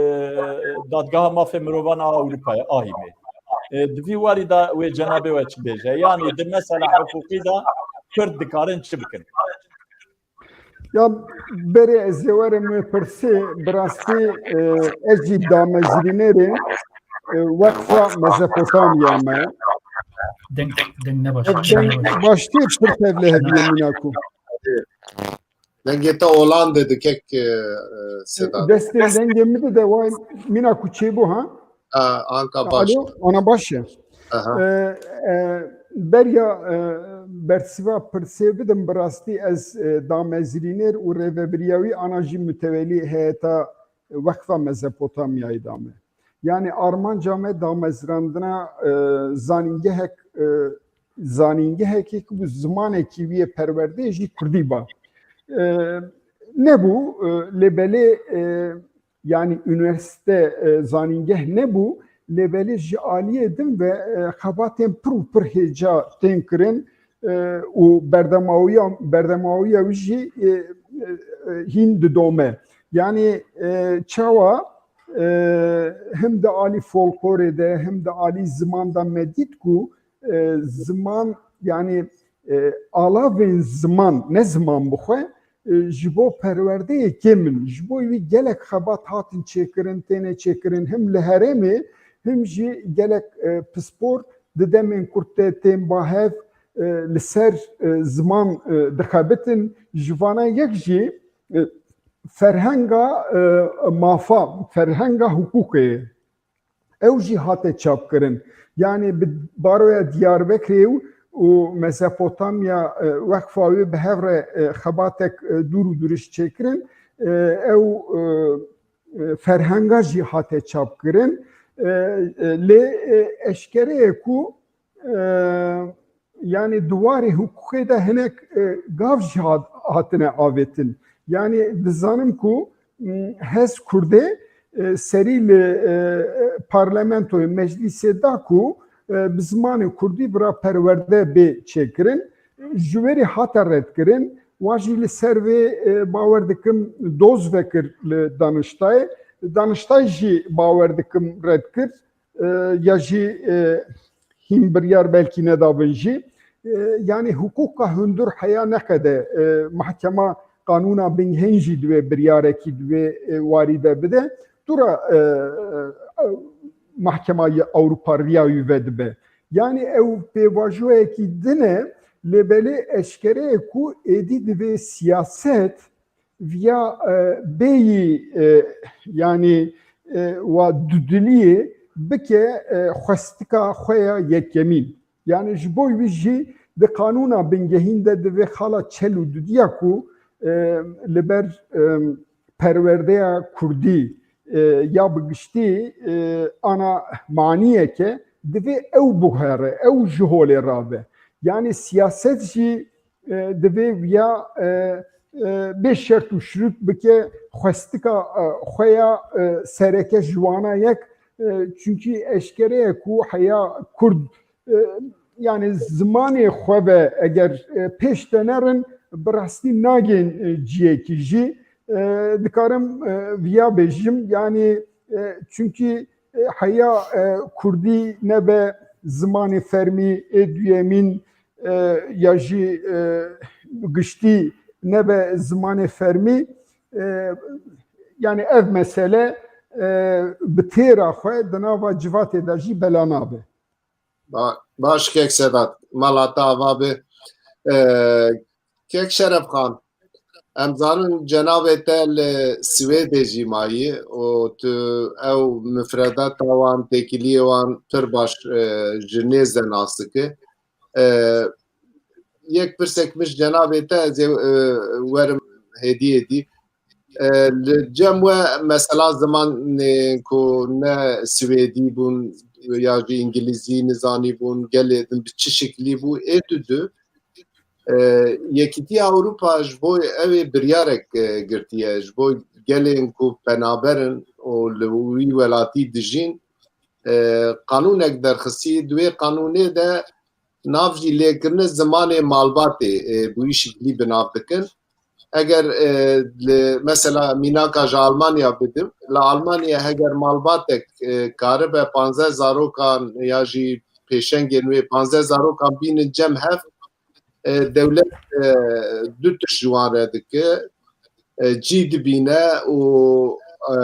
Dadgeha Mafê Mirovan a Ewropayê, ahîmê. E, di vî warî de wê cenabê we çi bêje? Yanî di mesela hiqûqî de Kurd dikarin çi bikin? Ya berê ez ê werim wê pirsê, bi rastî, e, ez jî damezrînerê, e, Weqfa Mezopotamya me. Deng, deng ne baş. Deng ne baş. Baştî pir tevlê hediye mîna ku. Dengê te olan de dikek, e, e, Sedat. Destê dengê min de, de vay mîna ku çêbû ha. A, anka baş. Alo, ana baş e. Aha. E, e, beriya, e, bersiva pirsê bidim, bi rastî ez, e, damezrîner û rêvebiriya wî ana jî mutewelî heyeta Weqfa Mezopotamyayê dame. Yani armanca me damezrandina, e, zanîngehek, e, zanîngehekê ku bi zimanekî wî yê perwerdeyê jî kurdî ba. E, nebû, e, lê belê, e, yani unîversîte, e, zanîngeh nebû, lê belê ji aliyê din ve, e, xebatên pir û pir hêja tên kirin, e, û berdemawiya, berdemawiya wî jî, e, e, e, hîn didome. Yanî, e, çawa, e, him di alî folklorê de, him di alî ziman de me dît ku, e, ziman, yanî, e, alavên ziman, ne ziman bixwe, e, ji bo perwerdeyê kêm in. Ji bo wî gelek xebat hatin çêkirin, têne çêkirin, him li herêmê, him jî gelek, e, pispor di demên kurt de tên ba hev, e, li ser, e, ziman, e, dixebitin. Ji vana yek jî, e, ferhenga, e, mafa, ferhenga hiqûqê ye. Ew jî hate çapkirin. Yanî bi baroya Diyarbekirê û, û Mezopotamya, e, weqfa wê bi hev re, e, xebatek, e, dûr û dûriş çêkirin. E, ew, e, e, ferhenga jî hate çapkirin. E, e, lê, e, eşkere ye ku, e, yanî di warê hiqûqê de hinek, e, gav jî hat-, hatine avêtin. Yanî dizanim ku, m, Hez Kurdê, e, serî li, e, e, parlamentoyê, meclîsê da ku, e, bi zimanê kurdî bira perwerde bê çêkirin. Ji wê rê hate redkirin. Wa jî li ser vê, e, bawer dikim doz vekir li Daniştayê. Daniştay jî bawer dikim red kir. E, ya jî, e, hîn biryar belkî nedabin jî. E, yanî hiqûqa hundir heya neqede, e, mahkema qanûna bingehîn jî divê biryarekî divê, e, warî de bide. Dûra, e, e, mahkema Ewropa riya wî vedibe. Yanî ew pêvajoyekî din e, lê belê eşkere ye ku êdî divê siyaset viya, e, bêyî, e, yanî, e, wa dudiliyê bike, e, xwestika xwe ya yekemîn. Yanî ji bo wî jî di qanûna bingehîn de divê xala çel û dudiya ku, e, li ber, e, perwerdeya kurdî, e, ya bi giştî, e, ana maniyeke divê ew biguhere, ew ji holê rabe. Yanî siyaset jî, e, divê viya, e, e, bê şert û şirût bike xwestika, e, xwe ya, e, sereke ji wana yek, e, çunkî eşkere ye ku heya kurd, e, yanî zimanê xwe ve eger, e, pêş de nerin, bi rastî nagên, e, ciyekî jî. E, dikarim, e, viya bêjim, yanî, e, çunkî, e, heya, e, kurdî nebe zimanê fermî ê duyemîn, e, ya jî, e, giştî nebe zimanê fermî, e, yanî ev mesele, e, bi têra xwe di nava civatê de jî bela nabe. Ba-, baş kek Sedat, mala te ava be. E, kek Şerefxan, em zanin cenabê te li Swêdê jî mayî û tu ew mifredata wan, têkiliyê wan pir baş, e, ji nêz de nas dike. E, yek pirsek min ji cenabê te ez ê, e, werim hêdî hêdî. E, li cem we mesela zimanê ku ne Swêdî bûn ya jî Îngilîzî nizanî bûn, gelê din bi çi şiklî bû, ê tu du, e, Yekîtiya Ewropa ji bo ew ê biryarek, e, girtiye, ji bo gelên ku penaber in û li wî welatî dijîn, e, qanûnek derxistî. Di wê qanûnê de nav jî lêkirine zimanê malbatê, e, bi wî şiklî bi nav dikin. Eger, e, li, mesela mînaka ji Almanya bidim, li Almanya heger malbatek, e, karibe panzdeh zarokan ya jî pêşengên wê panzdeh zarokan bînin cem hev, e, dewlet, e, du tişt ji wan re dike. E, cî dibîne û, e,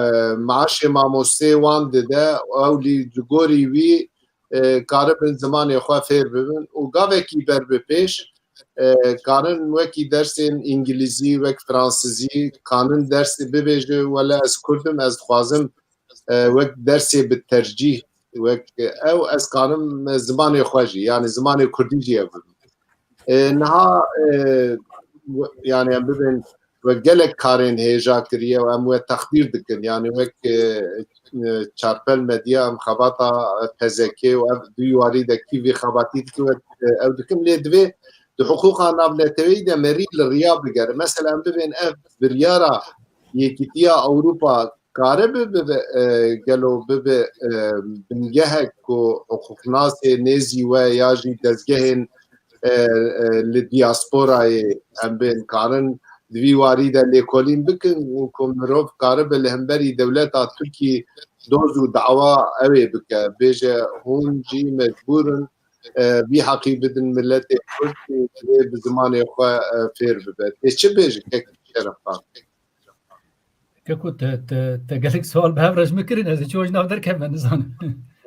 maaşê mamosteyê wan dide. Ew lî di gorî wî, e, karibin zimanê xwe fêr bibin û gavekî ber bi pêş, e, karin wekî dersên îngilîzî, wek fransizî, kanin dersê bibêje, wele ez kurd im, ez dixwazim, e, wek dersê bi tercîh, wek ew ez kanim zimanê xwe jî, yanî zimanê kurdî jî ev bibim. E, niha, e, we-, yanî em bibên, we gelek karên hêja kiriye û em we teqdîr dikin. Yanî wek, e, e, Çarpel Medya em xebata P Z K û ev du warî de kî vî xebatî dikin, wek, e, ew dikin. Lê divê di hiqûqa navneteweyî de merî li riya bigere. Mesela em bibên ev biryara Yekîtiya Ewropa kare bibe, e, gelo bibe, e, bingehek ku hiqûqnasê nêzî we ya jî dezgehên, e, e, li diasporayê em bên karin di vî warî de lêkolîn bikin û ku mirov karibe li hemberî dewleta Tirkî doz û dawa ew ê bike, bêje hûn jî mecbûr in, e, vî heqî bidin miletê Kurd û divê bi zimanê xwe, e, fêr bibe. Tê çi bêjî kek Şerefxan? Keko, te, te, te gelek sual bi hev re ji min kirin, ez ê çi ji nav derkevme nizanim.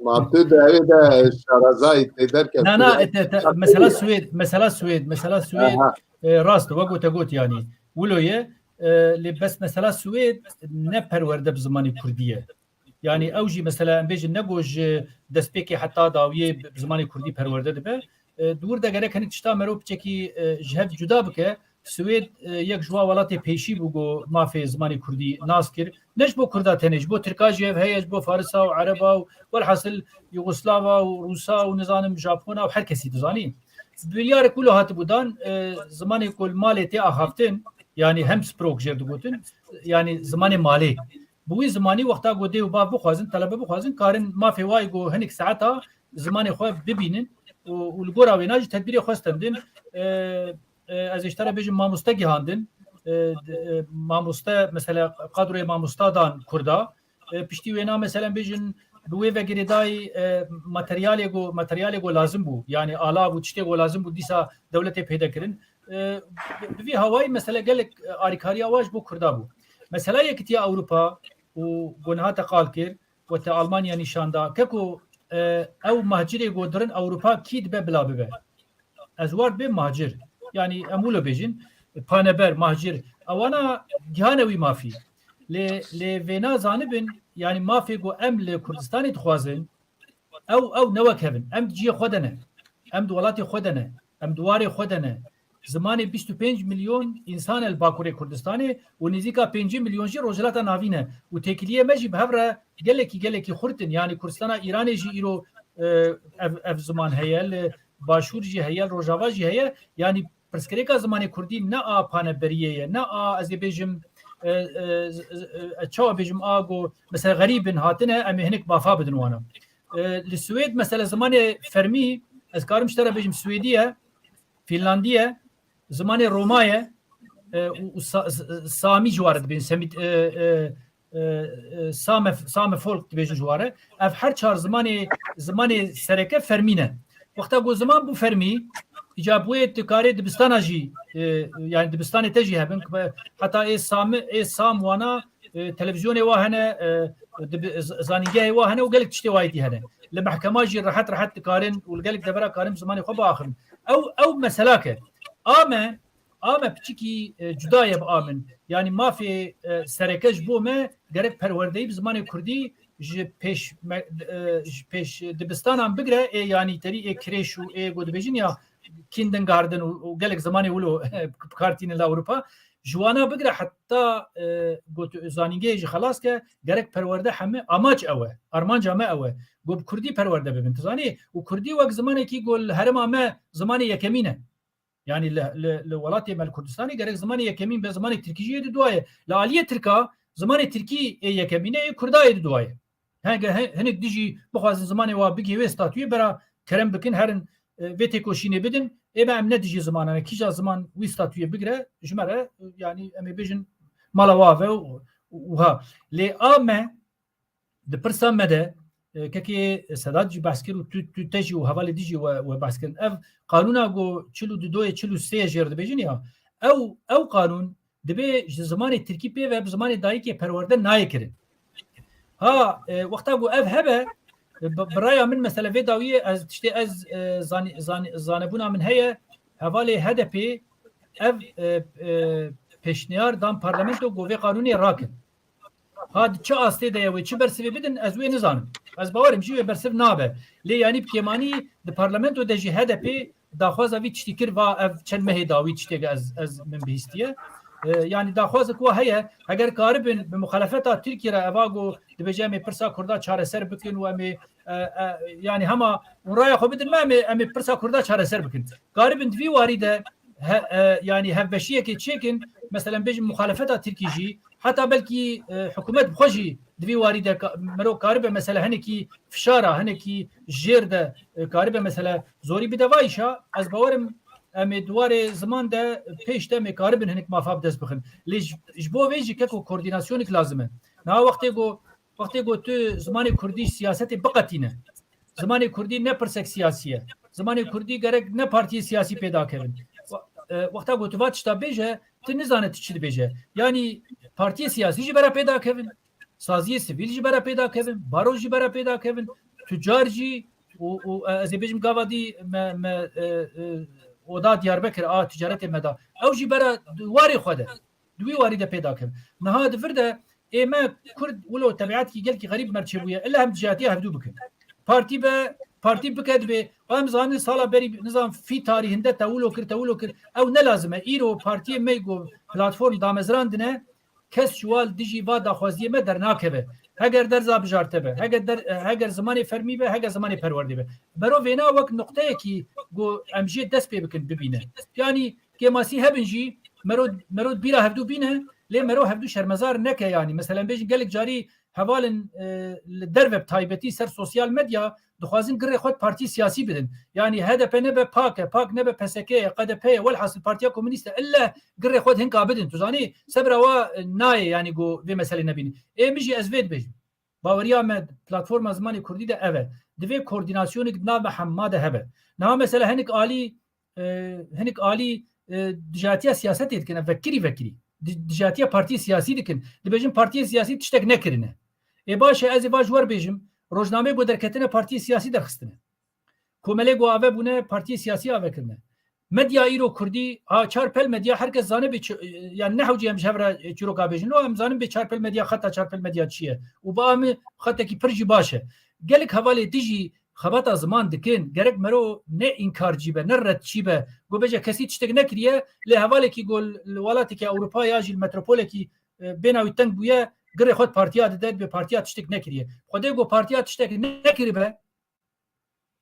Ma tu di evê de şarazayî tê derkevtî. Na, na, e, te, te, mesela Swêd, mesela Swêd, mesela Swêd, aha, e, rast, wek te got yanî. Wilo ye, e, lê bes mesela Swêd ne perwerde bi zimanê kurdî ye. Yanî ew jî mesela em bêjin ne ku ji destpêkê heta dawiyê bi, bi zimanê kurdî perwerde dibe. E, di wir de gerek hinek tişta mero piçekî, e, ji hev cuda bike. Swêd, e, yek ji wa welatê pêşî bû ku mafê zimanê kurdî nas kir. Ne ji bo kurda tenê, ji bo tirka jî ev heye, ji bo farisa û ereba û welhasil Yugoslava û Rûsa û nizanim Japona û her kesî dizanî. Biryarek wilo hatibû dan, e, zimanê ku li malê tê axaftin, yanî hem sprok jê digotin, yanî zimanê malê. Bi wî zimanî wexta ku dê û bav bixwazin, telebe bixwazin, karin mafê wayî ku hinek saeta zimanê xwe bibînin û, û li gora wêna jî tedbîrê xwe stendin. E, e, ez ê ji te re bêjim mamoste gihandin. E, d-, e, mamoste, mesela kadroyê mamosta dan kurda. E, piştî wêna mesela bêjin bi wê ve girêdayî, e, materyalê ku, materyalê ku lazim bû, yanî alav û tiştê ku lazim bû dîsa dewletê pêde kirin. E, bi, bi vî hawayî mesela gelek, e, arîkariya wa ji bo kurda bû. Mesela Yekitiya Ewropa û ku niha te qal kir, ku te Almanya nîşan da, keko, e, ew mahcirê ku dirin Ewropa kî dibe bila bibe? Ez war dibêm mahcir. Yanî em wilo bêjin, paneber, mahcir. Ewana gihane wî mafî. Lê, lê vêna zanibin, yanî mafê ku em li Kurdistanê dixwazin, ew, ew ne wek hev in. Em di cihê xwe de ne. Em di welatê xwe de ne. Em di warê xwe de ne. Zimanê bîst û pênc milyon însan e li Bakurê Kurdistanê û nêzîka pêncî milyon jî Rojhilata Navîn e. Û têkiliyê me jî bi hev re gelekî, gelekî xurt in. Yanî Kurdistana Îranê jî îro, e, ev, ev ziman heye, li Başûr jî heye, li Rojava jî heye. Yanî pirsgirêka zimanê kurdî ne a paneberiyê ye, ne a, ez ê bêjim, e, e, z-, z-, e, çawa bêjim, a ku mesela xerîb in hatine, em ê hinek bafa bidin wana. E, li Swêd mesela zimanê fermî, ez karim ji te re bêjim Swêdî ye, Fînlandî ye, zimanê Roma ye, e, û, û sa-, s-, Samî ji ware dibên, Semît, e, e, e, e, Same, Same folk dibêjin ji ware. Ev her çar zimanê, zimanê sereke fermî ne. Wexta ku ziman bû fermî, îca bi wê tu karê dibistana jî, e, yani dibistanê te jî hebin, heta ê Sami, ê Sam wana, e, televîzyonê wa hene, e, dibi-, z-, zanîngehê wa hene û gelek tiştê wayî dî hene. Li mehkema jî rehet rehet dikarin û li gelek devera karin zimanê xwe biaxivin. Ew, ew meselak e. A me, a me piçikî, e, cuda ye bi a min. Yanî mafê, e, sereke ji bo me gerek perwerdeyî bi zimanê kurdî ji pêş me-, e, ji pêş dibistanan bigire, ê yanî terî ê kirêş û ê ku dibêjin ya kindergarten û, û gelek zimanê wilo bi kar tînin li Ewropa. Ji wana bigire heta, e, got zanîngehê jî xelas ke gerek perwerde heme amaç ew e, armanca me ew e. Got bi kurdî perwerde bibin. Tu zanî, û kurdî wek zimanekî got li herêma me zimanê yekemîn e. Yani li, li, li welatê me li Kurdistanê gerek zimanê yekemîn be, zimanê tirkî jî yê di duwaye. Li aliyê tirka zimanê tirkî ê yekemîn e, ê kurda yê di duwaye. Henge he-, hinek dijî bixwazin zimanê wa bigihê wê statuyê bera kerem bikin, herin, e, vê têkoşînê bidin. Ê me em ne dijî zimanan e. Kîja ziman wî statuyê bigire, ji me re, e, yani em ê bêjin mala wa ve û, û ha. Lê a me di pirsa me de, e, kekê Sedat jî behs kir û tu, tu te jî û hevalê dî jî we, we behs kirin. Ev qanûna ku çil û du doyê çil û sê jêr dibêjin ya, ew, ew qanûn dibê ji zimanê tirkî pê ve bi zimanê dayikê perwerde nayê kirin. Ha, e, wexta ku ev hebe, e, bi, bi raya min mesela vê dawiyê ez tiştê ez, e, zanî-, zanî-, zanebûna min heye, hevalê H D P ev, e, e, pêşniyar dan parlamento ku vê qanûnê rakin. Ha di çi astê de ye wê çi bersivê bidin, ez wê nizanim. Ez bawerim jî wê bersiv nabe. Lê yanî bi kêmanî di parlamento de jî H D P daxwaza vî tiştî kir, va ev çend mehê dawî tiştêk ez, ez min bihîstiye. E, yanî daxwazek wa heye, heger karibin bi muxalefeta Tirkî re eva ku dibêje em ê pirsa Kurda çareser bikin û em ê, e, e, yanî hema û raya xwe bidin me, em ê, em ê pirsa Kurda çareser bikin. Karibin di vî warî de he-, e, yanî hevbeşiyekê çêkin, meselen bêjin muxalefeta Tirkî jî Heta belkî, e, hikûmet bi xwe jî di vî warî de ka-, mero karibe mesela hinekî fişara, hinekî jêr de, e, karibe mesela zorî bide va îşa, ez bawerim em ê di warê ziman de pêş de em ê karibin hinek mafa bi dest bixin. Lê ji, ji bo vê jî keko koordînasyonik lazim e. Niha wextê ku, wextê ku tu zimanê kurdî siyasetê biqetîne, zimanê kurdî ne pirsek siyasî ye. Zimanê kurdî gerek ne partiyê siyasî pêda kevin. Wa-, e, wexta ku tu va tişta bêje, tu nizane tu çi dibêje. Yanî partiyê siyasî jî bera pêda kevin, saziyê sivîl jî bera pêda kevin, baro jî bera pêda kevin, tucar jî û, û, e, ez ê bêjim gava dî me, me, e, e, oda Diyarbekir a ticaretê me da. Ew jî bera di warê xwe de, di wî warî de pêda kevin. Niha di vir de ê me Kurd wilo tebiatkî gelkî xerîb me çêbûye. Illa em dijatiya hevdû bikin. Partî be, partî bike dibê. Em zanin sala berî nizam fî tarîhinde te wilo kir, te wilo kir. Ew ne lazim e. Îro partiyê me ku platform damezrandine, kes ji wa li dijî va daxwaziyê me dernakeve. Heger derza bijarte be, heger der, heger zimanê fermî be, heger zimanê perwerdê be. Mero vêna wek nuqteyekî ku em jê dest pê bikin bibîne. Yanî kêmasî hebin jî mero, mero bîra hevdû bîne, lê mero hevdû şermezar neke yanî. Meselen bêjin gelek carî hevalin, e, li derve bi taybetî ser sosyal medya dixwazin girê xwe di partî siyasî bidin. Yanî H D P nebe PAK e, PAK nebe P S K ye, Q D P ye, welhasil Partiya Komûnîst e, ille girê xwe di hinka bidin. Tu zanî sebra wa, e, nayê yanî ku vê meselê nebînin. Ê min jî ez vê dibêjim. Baweriya me platforma zimanê kurdî de ev e. Divê koordînasyonek di nav me hema de hebe. Niha mesela hinek alî, e, hinek alî, e, dijatiya siyasetê dikin, vekirî vekirî. Di-, dijatiya partiyê siyasî dikin. Dibêjin partiyê siyasî tiştek nekirine. Ê baş e, ez ê baş wer bêjim. Rojnameyê ku derketine partiyê siyasî derxistine. Komelê ku ave bûne partiyê siyasî ave kirine. Medya îro kurdî, ha, çar pel medya, herkes zanibe çi, yani ne hewce em ji hev re çîroka bêjin. Lo em zanin bê çar pel medya, xeta çar pel medya çi ye? Û ba em xetekî pir jî baş e. Gelek hevalê dijî xebata ziman dikin, gerek mero ne înkarcî be, ne redçî be. Go bêje kesî tiştek nekiriye, lê hevalekî go li welatekî Ewropa ya jî li metropolekî, e, bêna wî teng bûye, girê xwe di partiya dide, dibê partiya tiştek nekiriye. Xwedê go partiya tiştek nekiribe,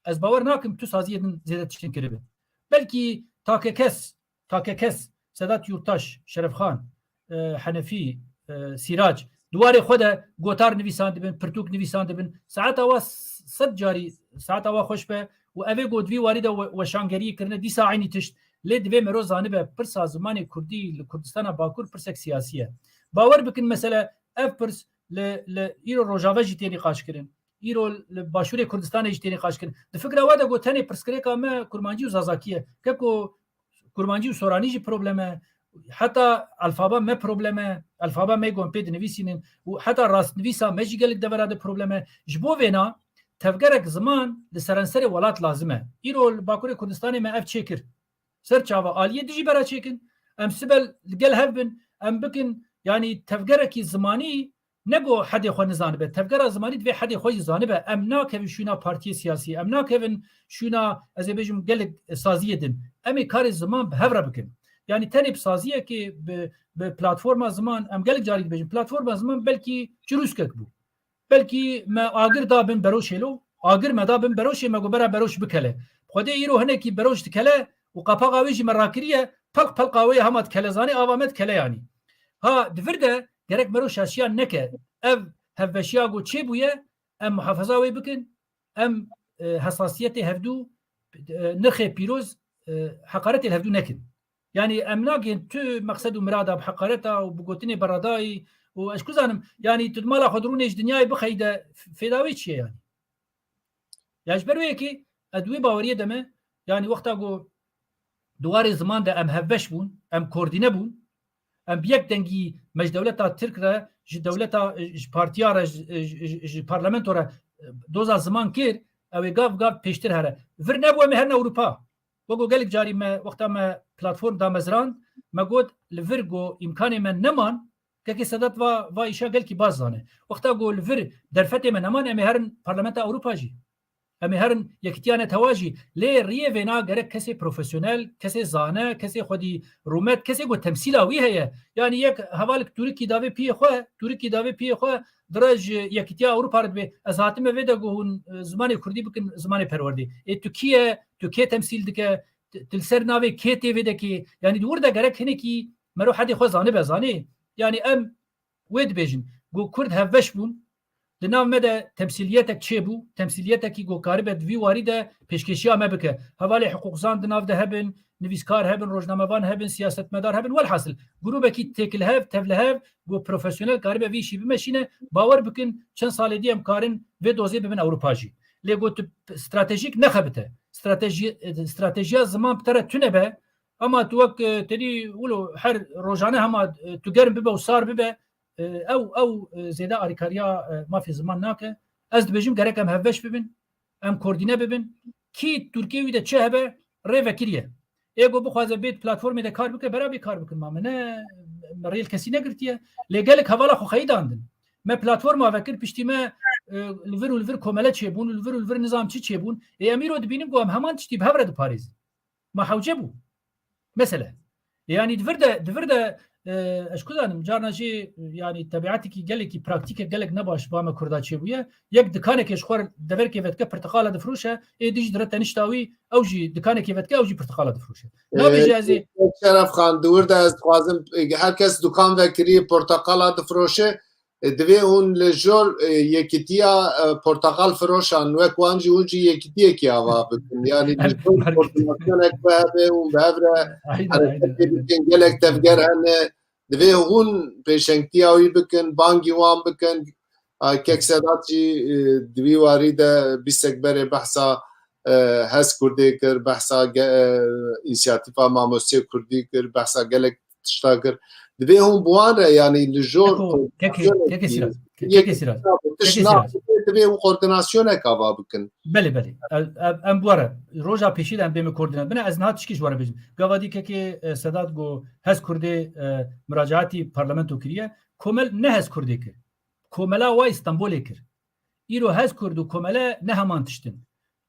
ez bawer nakim tu saziyê din zêde tiştin kiribe. Belkî take kes, take kes, Sedat Yurttaş, Şerefxan, e, Henefî, e, Sîrac, di warê xwe de gotar nivîsandibin, pirtûk nivîsandibin. Saeta wa s-, sed carî, saeta wa xweş be û evê got vî warî de we-, weşangeriyê kirine, dîsa eynî tişt. Lê divê mero zanibe, pirsa zimanê kurdî li Kurdistana Bakur pirsek siyasî ye. Bawer bikin, mesele ev pirs li, li îro Rojava jî tê nîqaşkirin. Îro li Başûrê Kurdistanê jî têne qaşkirin. Di fikra we de got tenê pirsgirêka me kurmancî û zazakî ye. Keko kurmancî û soranî jî problem e. Heta alfaba me problem e. Alfaba me gon pê dinivîsînin. Û heta rastnivîsa me jî gelek devera de problem e. Ji bo vêna tevgerek ziman li serenserê welat lazim e. Îro li Bakurê Kurdistanê me ev çêkir. Ser çava aliyê dijî bera çêkin. Em sibel li gel hev bin. Em bikin, yanî tevgerekî zimanî ne go hedê xwe nizanibe. Tevgera zimanî divê hedê xwe jî zanibe. Em nakevin şûna partiyê siyasî. Em nakevin şûna, ez ê bêjim, gelek saziyê din. Em ê karê ziman bi hev re bikin. Yanî tenê bi saziyekê, bi, bi platforma ziman, em gelek carî dibêjin. Platforma ziman belkî çirûskek bû. Belkî me agir da bin beroşê lo. Agir me da bin beroşê, me got bera beroş bikele. Xwedê îro hinekî beroş dikele û qapaxa wê jî me rakiriye, pelq pelqa wê hema dikele, zanê ava me dikele yanî. Ha, di vir de gerek mero şaşiya neke. Ev hevbeşiya got çêbûye, em muhafaza wê bikin, em, e, hesasiyetê hevdû, e, nirxê pîroz, e, heqaretê li hevdû nekin. Yanî em nagên tu meqsed û mirada bi heqareta û bi gotinê beradayî û ez ku zanim, yanî tu di mala xwe dirûnê ji dinyayê bixeyî de f-, fêda wê çi ye yanî? Ya ji ber wê yekê ez di wê baweriyê de me, yanî wexta ku di warê ziman de em hevbeş bûn, em koordîne bûn, em bi yek dengî me ji dewleta Tirk re, ji dewleta, ji partiya re, ji, ji, ji, ji parlamento re doza ziman kir, ew ê gav gav pêştir here. Vir nebû em ê herin Ewropa. Wek ku gelek carî me wexta me platform damezrand, me got li vir ku îmkanê me neman, kekê Sedat va, va îşa gelkî baş zane. Wexta ku li vir derfetê me neman, em ê herin Parlamenta Ewropa jî. Em ê herin Yekîtiya Netewa jî. Lê riyê vêna gerek kesê profesyonel, kesê zane, kesê xwedî rûmet, kesê ku temsîla wî heye. Yanî yek hevalek tûrikî davê piyê xwe, tûrikî davê piyê xwe, dire ji Yekîtiya Ewropa re dibê, ez hatime vê de ku hûn, e, zimanê kurdî bikin zimanê perwerdê. Ê tu kî ye? Tu kê temsîl dike? Tu, tu li ser navê kê tê vê dekê? Yanî di wir de gerek hinekî mero hedê xwe zanibe, zanî? Yanî em Wê dibêjin, ku Kurd hevbeş bûn, di nav me de temsîliyetek çêbû, temsîliyetekî ku karibe di vî warî de pêşkêşiya me bike. Hevalê hiqûqzan di nav de hebin, nivîskar hebin, rojnamevan hebin, siyasetmedar hebin, welhasil grûbekî têkilhev, tevlihev, ku profesyonel karibe vî îşî bimeşîne, bawer bikin çend salê dî em karin vê dozê bibin Ewropa jî. Lê ku tu stratejîk nexebite. Strateji-, stratejiya ziman bi te re tune be, ama tu wek, e, tedî wilo her rojane hema, e, tu germ bibe û sar bibe, e, ew, ew, e, zêde alîkariya, e, mafê ziman nake. Ez dibêjim gerek em hevbeş bibin, em koordîne bibin. Kî Tirkiye wî de çi hebe rê vekiriye. Ê ku bixwaze bê di platformê de kar bike, bera bê kar bikin. Ma me ne, me rê li kesî negirtiye. Lê gelek hevala xwe xeyî dandin. Me platforma vekir, piştî me, e, li vir û li vir komele çêbûn, li vir û li vir nizam çi çêbûn. Ê em îro dibînin ku em heman tiştî bi hev re diparêzin. Ma hewce bû. Mesele. Ê yanî di vir de, di vir de, e, ez ku zanim, carna jî, e, yanî tebiatekî gelekî, praktîkek gelek nebaş ba me Kurda çêbûye. Yek dikanekê ji xwe deverkê vedike pirtiqala difroşe, ê dî jî dire tenişta wî, ew jî dikanekê vedike, ew jî pirtiqala difroşe. Nabêje ez ê Şeref Xan, di wir de ez dixwazim, e, her kes dukan vekirî porteqala difroşe, e, divê hûn li jor, e, yekitiya, e, porteqal firoşan wek wan jî hûn jî yekitiyekî ava bikin. Yanî li jor koordinasyonek bi hebe hûn bi hev re Aynen, aynen, hereketê aynen. bikin. Gelek tevger hene. Divê hûn pêşengtiya wî bikin, bangî wan bikin. A, Kek Sedat jî, e, di vî warî de bîstek berê behsa, e, Hez Kurdê kir, behsa ge-, e, Însiyatîfa Mamosteyê Kurdî kir, behsa gelek tişta kir. Divê hûn bi wan re, yanî li jor Keko, keke, koordinasyonekî keke Sîraz, ke-, yek keke Sîraz, tişt keke Sîraz. Divê hûn koordinasyoneka va bikin. Belê, belê. Em, em, em bi we re, roja pêşî de em bê me koordîne bine. Ez niha tişkî ji we re bêjim. Gava dî kekê, e, Sedat got, Hez Kurdê, e, muracaatî parlamento kiriye. Komel ne Hez Kurdê kir. Komela wa Îstanbulê kir. Îro Hez Kurd û Komele ne heman tişt in.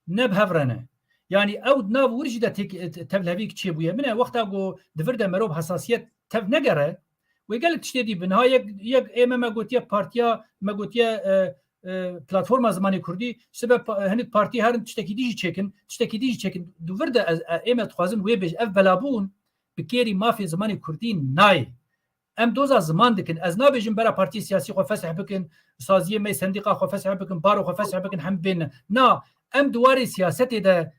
Ne bi hev re ne. Yanî ew di nav wir jî de têk-, te-, tevliheviyek çêbûye. Min e wexta ku di vir de merov hesasiyet tev negere, wê gelek tiştê dî bin. Ha yek, yek ê me, me gotiye partiya, me gotiye, e, e, platforma zimanê kurdî, sibe pa-, hinek partî herin tiştekî dî jî çêkin, tiştekî dî jî çêkin. Di vir de ez, e, ê me dixwazin wê bêj, ev belabûn bi kêrî mafê zimanê kurdî nayê. Em doza ziman dikin. Ez nabêjim bera partiyê siyasî xwe fesih bikin, saziyê me sendîqa xwe fesih bikin, baro xwe fesih bikin, hem bên. Na, em di warê siyasetê de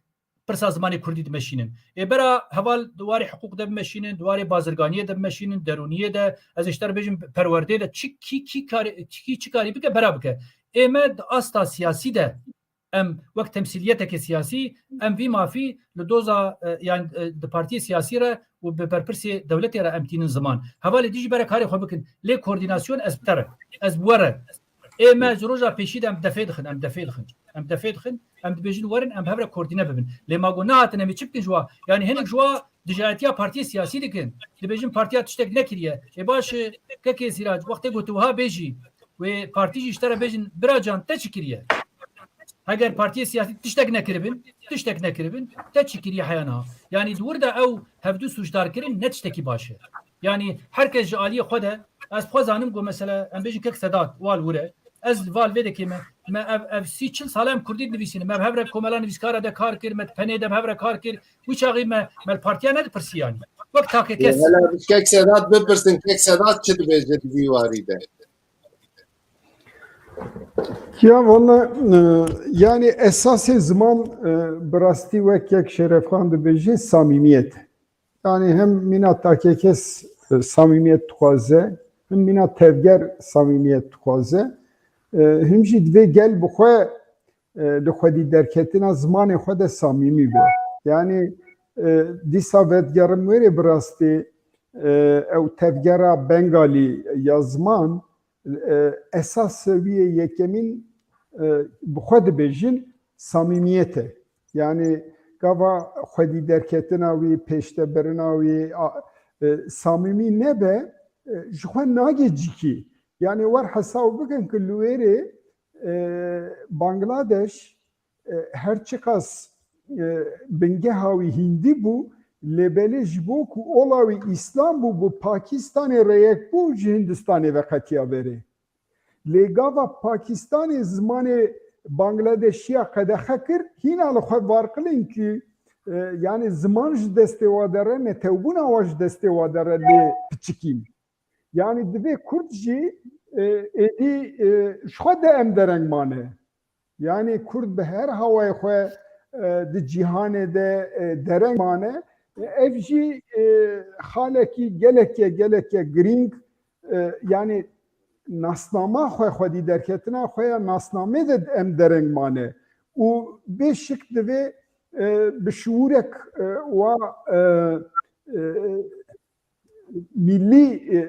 pirsa zimanê kurdî dimeşînin. Ê bera heval di warê hiqûq de bimeşînin, di warê bazirganiyê de bimeşînin, derûniyê de, ez ê ji te re bêjim perwerdeyê de çi kî, kî karê, kî çi karî bike, bera bike. Ê me di asta siyasî de em wek temsîliyetekê siyasî, em vî mafî li doza, e, yan, e, di partiyê siyasî re û bi berpirsê dewletê re em tînin ziman. Hevalê dî jî bere karê xwe bikin. Lê koordînasyon ez bi te re, ez bi we re. Ê me ji roja pêşî de em defê dixin, em defê dixin. Em defê dixin, em dibêjin werin, em bi hev re koordîne bibin. Lê ma got nehatin em ê çi bikin ji wa? Yanî hinek ji wa dijayetiya partiyê siyasî dikin. Dibêjin partiya tiştek nekiriye. Ê baş e, kekê Sîrac, wextê ku tu wiha bêjî, wê partî jî ji te re bêjin, bira can, te çi kiriye? Heger partiyê siyasî tiştek nekiribin, tiştek nekiribin, te çi kiriye heya niha? Yanî di wir de ew hevdu sûcdar kirin ne tiştekî baş e. Yanî her kes ji aliyê xwe de, ez xwe zanim ku mesela, em bêjin kek Sedat, wal wir e, ez li val vê dekê me, me ev, ev sî çil sale em kurdî dinivîsînin, me bi hev re komela nivîskara de kar kir, me di penê de bi hev re kar kir, wî çaxî me, me li partiya nedipirsî yanî. Wek take kes. Hele bi kek Sedat bipirsin, kek Sedat çi dibêje di vî warî de? Ya valla, e, yani esasê ziman, e, bi rastî wek yek Şerefxan dibêje samîmiyet. Yani hem mîna takekes, e, samîmiyet dixwaze, hem mîna tevger samîmiyet dixwaze. E, him jî divê gel bi xwe, e, li xwedî derketina zimanê xwe de samîmî be. Yani, e, dîsa vedigerim wêrê bi rastî, e, ew tevgera Bengalî ya ziman, e, esas wî yê yekemîn, e, bi xwe dibêjin samîmiyet e. Yani gava xwedî derketina wî, pêştebirina wî, a, e, samîmî nebe, e, ji xwe nagê cîkî. Yani wer hesab bikin ku li wêrê, e, Bangladeş, e, her çiqas, e, bingeha wî hîndî bû, lê belê ji bo ku ola wî Îslam bû, bi Pakistanê rêyek bû, ji Hindistanê veqetiya berê. Lê gava Pakistanê zimanê Bangladeşiya qedexe kir, hîna li xwe varqilên ku, e, yani ziman ji destê wa dere, netewbûna wa ji destê wa dere lê piçikîn. Yani divê Kurd jî e, êdî, e, ji xwe de em dereng mane. Yanî Kurd bi her hawayê xwe, e, di cîhanê de, e, dereng mane. E, ev jî, e, xalekî geleke, geleke girîng, e, yanî nasnama xwe, xwedî derketina xwe ya nasnamê de em dereng mane. Û bê şik divê, e, bi şiûrek, e, wa, e, e, mîllî, e,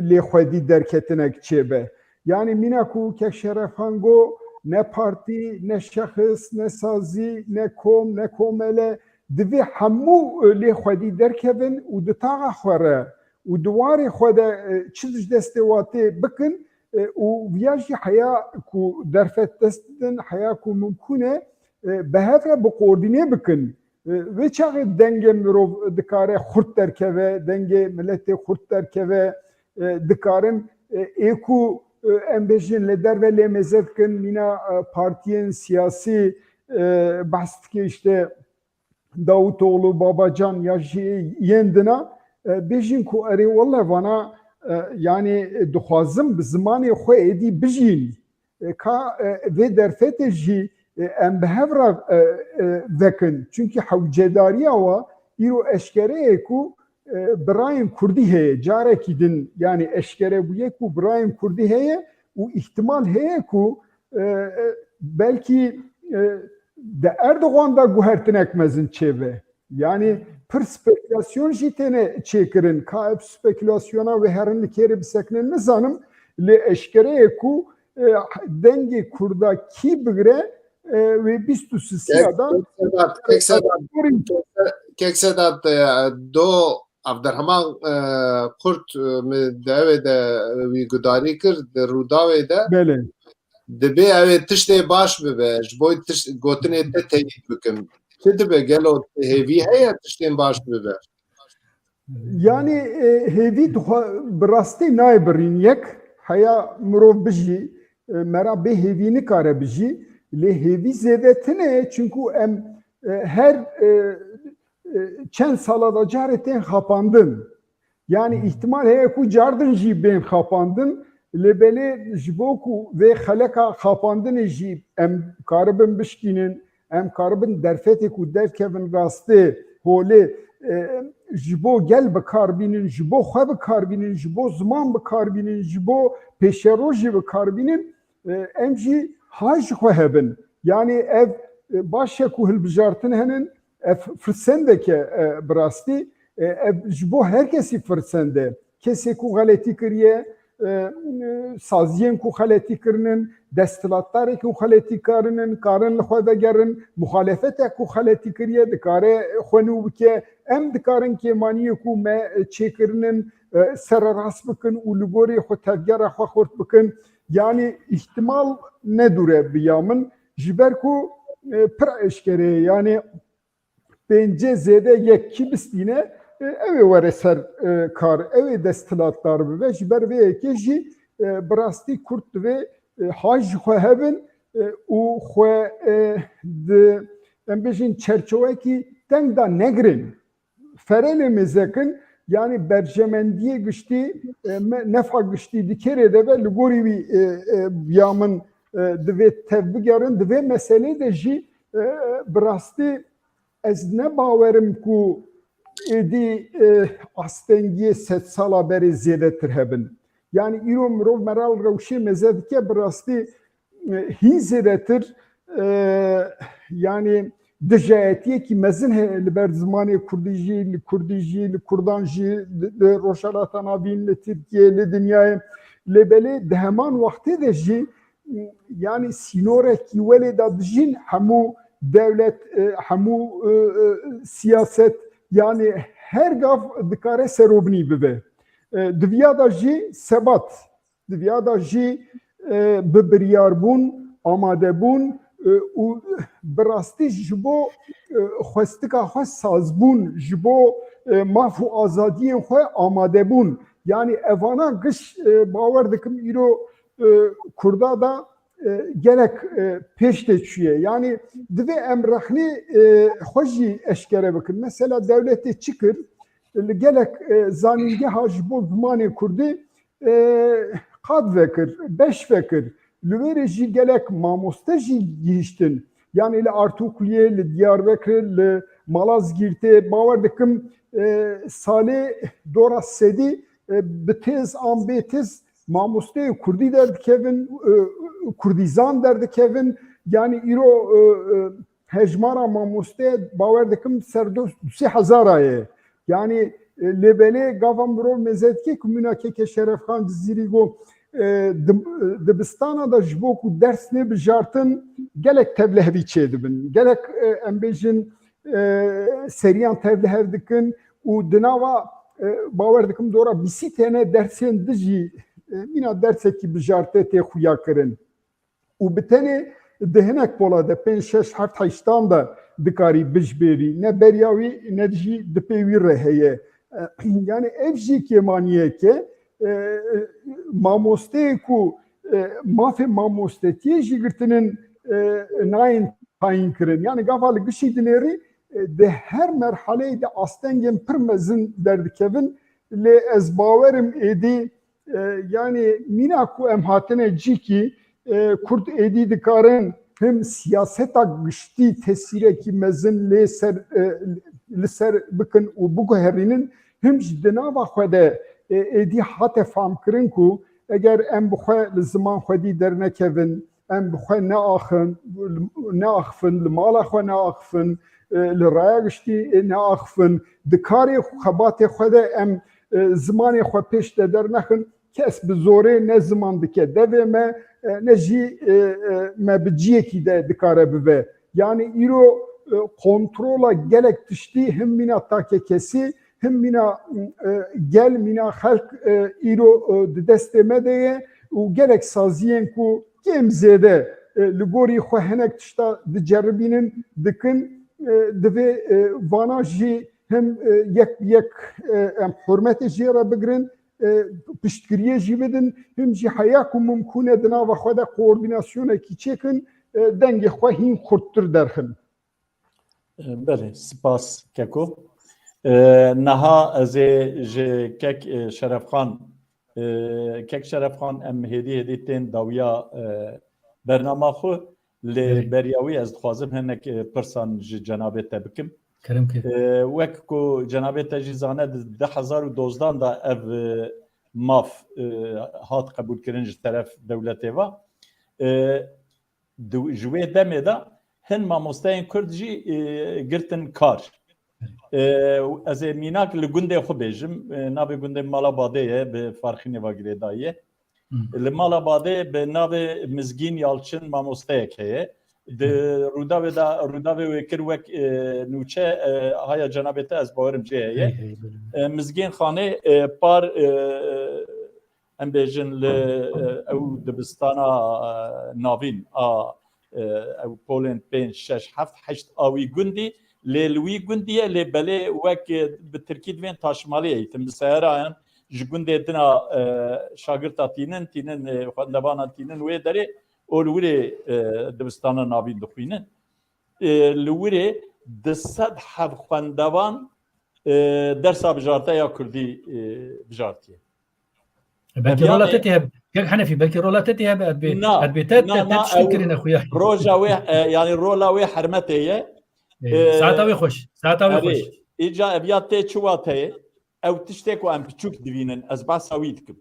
lê xwedî derketinek çêbe. Yanî mîna ku kek Şerefan got, ne partî, ne şexis, ne sazî, ne kom, ne komele, divê hemû, e, lê xwedî derkevin û di taxa xwe re û di warê xwe de, e, çi ji destê wa tê bikin, e, û viya jî heya ku derfet dest bidin, heya ku mimkûn e, e, bi hev re bi koordîne bikin. E, wê çaxê dengê mirov dikare xurt derkeve, dengê miletê xurt derkeve, e, dikarin, e, ê ku, e, em bêjin li derve lê mêze dikin, mîna, e, partiyên siyasî, e, behs dike işte Davutoğlu, Babacan ya jî yên dina, e, bêjin ku erê wele vana, e, yanî, e, dixwazim bi zimanê xwe êdî bijîn. E, ka, e, vê derfetê jî, e, em bi hev re, e, e, vekin. Çunkî hewcedariya wa îro eşkere ye ku, e, birayên kurdî heye. Carekî din, yanî eşkere bûye ku birayên kurdî heye û îhtimal heye ku, e, e, belkî, e, di Erdogan de guhertinek mezin çêbe. Yanî pir spekulasyon jî têne çêkirin. Ka ev spekulasyona wê herin li kêrê bisekinin nizanim. Lê eşkere ye ku, e, dengê Kurda kî bigire, e, wê bîst û sisiya da. Kek Sedat, Kek Sedat, Kek Sedat, e, do Abdurrahman, e, Kurt, e, min di ewê de wî gudarî kir, di Rûdawê de. Belê. Dibê ew ê tiştê baş bibe, ji bo tiş-, gotinê te teyîd bikim. Çi dibe, gelo hêvî heye tiştên baş bibe? Yanî, e, hêvî dixwe-, bi rastî nayê birîn yek, heya mirov bijî, e, mera bê hêvî nikare bijî, lê hêvî zêdetin e, çunku em, e, her, e, e, çend sala da carê tên xapandin. Yanî îhtimal heye ku cardin jî bên xapandin, lê belê ji bo ku vê xeleka xapandinê jî em karibin bişkînin, em karibin derfetê ku derkevin rastê holê, e, ji bo gel bi kar bînin, ji bo xwe bi kar bînin, ji bo ziman bi kar bînin, ji bo pêşerojê bi kar bînin, e, em jî ha ji xwe hebin. Yanî ev, e, baş e ku hilbijartin henin, ev firsendeke, e, bi rastî, e, ev ji bo her kesî firsend e. Kesê ku xeletî kiriye, e, e, saziyên ku xeletî kirinin, desthilatdarê ku xeletî karinin, karin li xwe vegerin, muxalefetek ku xeletî kiriye, dikare xwe nû bike. Em dikarin kêmaniyê ku me çêkirinin, e, sererast bikin û li gorî xwe tevgera xwe xurt bikin. Yanî îhtimal nedûre bi ya min, ji ber ku, e, pir eşkere ye. Yanî pêncê zêde yek kî bistîne, e, ew ê were ser, e, kar, ew ê desthilatdar bibe. Ji ber vê yekê jî, e, bi rastî Kurd divê, e, ha ji xwe hebin, e, û xwe, e, di, em bêjin çerçewekî teng de negirin. Ferelê mêzekin, yanî berjemendiyê giştî, e, me-, nefa giştî di kêrê de be, li gorî wî, e, e, ya min, e, divê tev bigerin, di vê meselê de jî, e, bi rastî ez ne bawerim ku êdî, e, astengiyê sedsala berê zêdetir hebin. Yanî îro mirov meral rewşê mêze dike, bi rastî, e, hîn zêdetir, e, yanî dijayetiyekî mezin heye li ber zimanê kurdî jî, li kurdî jî, li kurdan jî, li, li Rojhilata Navîn, li Tirkiyê, li dinyayê. Lê belê di heman wextê de jî, yanî sînorekî welê de dijîn hemû dewlet, e, hemû, e, e, siyaset, yanî her gav dikare serobnî bibe. E, di viya de jî sebat, di viya de jî, e, bi biryarbûn, amadebûn, e, û bi rastî ji bo, e, xwestika xwe sazbûn, ji bo, e, maf û azadiyên xwe amadebûn. Yanî evana giş, e, bawer dikim îro, e, Kurda da, e, gelek, e, pêş tê çûye. Yanî divê em rexnê, e, xwe jî eşkere bikin. Mesela dewletê çi kir? Li gelek, e, zanîngeha ji bo zimanê kurdî, e, qat vekir, beş vekir. Li wê re jî gelek mamoste jî gihiştin. Yanî li Artukliyê, li Diyarbekir, li Malazgîrtê, bawer dikim, e, salê dora sedî, e, bi têz an bê têz mamosteyê kurdî derdikevin, e, kurdîzan derdikevin. Yanî îro, e, e, hejmara mamoste bawer dikim ser du, du sê hezara ye. Yanî, e, lê belê gava mirov mêze dike ku mîna keke Şerefxan Cizîrî got, e, di-, e, dibistana de ji bo ku ders nê bijartin, gelek tevlihevî çêdibin. Gelek, e, em bêjin, e, seriyan tevlihev dikin û di nava, e, bawer dikim dora bîsî tene dersên dijî, e, mîna dersekî bijarte tê xuya kirin. Û bi tenê di hinek pola de pênc, şeş, heft, heştan de dikarî bij bêrî. Ne beriya wî, ne jî di pê wî re heye. E, yanî ev jî kêmaniyeke, e, e, mamosteyê ku, e, mafê mamostetiyê jî girtinin, e, nayên tayîn kirin. Yanî gava li gişî dinêrî, e, di her merhaleyê de astengên pir mezin derdikevin. Lê ez bawerim êdî, e, yanî mîna ku em hatine cîkî, e, Kurd êdî dikarin him siyaseta giştî tesîrekî mezin lê ser, e, li ser bikin û biguherînin, him jî di nava xwe de, e, êdî hate famkirin ku eger em bi xwe li ziman xwedî dernekevin, em bi xwe neaxin, neaxifin, li mala xwe neaxifin, e, li raya giştî, e, neaxifin, di karê xebatê xwe de em, e, zimanê xwe pêş de dernexin, kes bi zorê ne ziman dike devê me, e, ne jî, e, e, me bi ciyekî de dikare bibe. Yanî îro, e, kontrola gelek tiştî him mîna takekesî, him mîna, e, gel, mîna xelk, e, îro, e, di destê me de ye û gelek saziyên ku kêm zêde, e, li gorî xwe hinek tişta diceribînin, dikin, e, divê, e, vana jî him, e, yek bi yek, e, em hurmetê jê re bigirin, e, piştgiriyê jî bidin, him jî heya ku mimkûn e di nava xwe de koordînasyonekî çêkin, e, dengê xwe hîn xurttir derxin. Belê, spas Keko. E, niha ez ê ji Kek, e, Şerefxan, e, Kek Şerefxan, em hêdî hêdî tên dawiya, e, bernama xwe. Lê Belê. beriya wî ez dixwazim hinek, e, pirsan ji cenabê te bikim. Kerem ke. E, wek ku cenabê te jî zane, di du hezar û dozdan de ev, e, maf, e, hat qebûlkirin ji teref dewletê ve. E, di, ji wê demê de hin mamosteyên Kurd jî, e, girtin kar. E, ez ê mînak li gundê xwe bêjim. E, navê gundê Mala Badê ye, bi Farxînê ve girêdayî ye. Hı. Li Mala Badê bi navê Mizgîn Yalçin mamosteyek heye. Di Hı. rûdawê de, rûdawê wê kir wek, e, nûçe, e, haya cenabê te ez bawerim cê heye. Hey, hey, belê. E, Mizgîn Xanê, e, par, e, em bêjin li, e, ew dibistana, e, navîn a, e, ew polên pênc, şeş, heft, heşt a wî gundî, lê li wî gundî ye, lê belê wek, e, bi tirkî divên taşmalî eğitim, bi seyarayan ji gundê dina, e, şagirta tînin, tînin, e, xwendevana tînin wê derê û li wirê, e, dibistana navîn dixwînin. E, li wirê du sed heb xwendevan, e, dersa bijarte ya kurdî, e, bijartiye. Belkî Ev rola yanî te tê hebe. Kek Henefî, belkî rola te tê hebe, ez bê, Na, ez bê te, na, te, te na, tiştin ew kirine xuya. roja wê, e, yanî rola wê hermetê ye. E, E, saeta wê xweş, saeta wê erê, xweş. Îca ev ya tê çi wateyê? Ew tiştê ku em piçûk divînin, ez behsa wî dikim.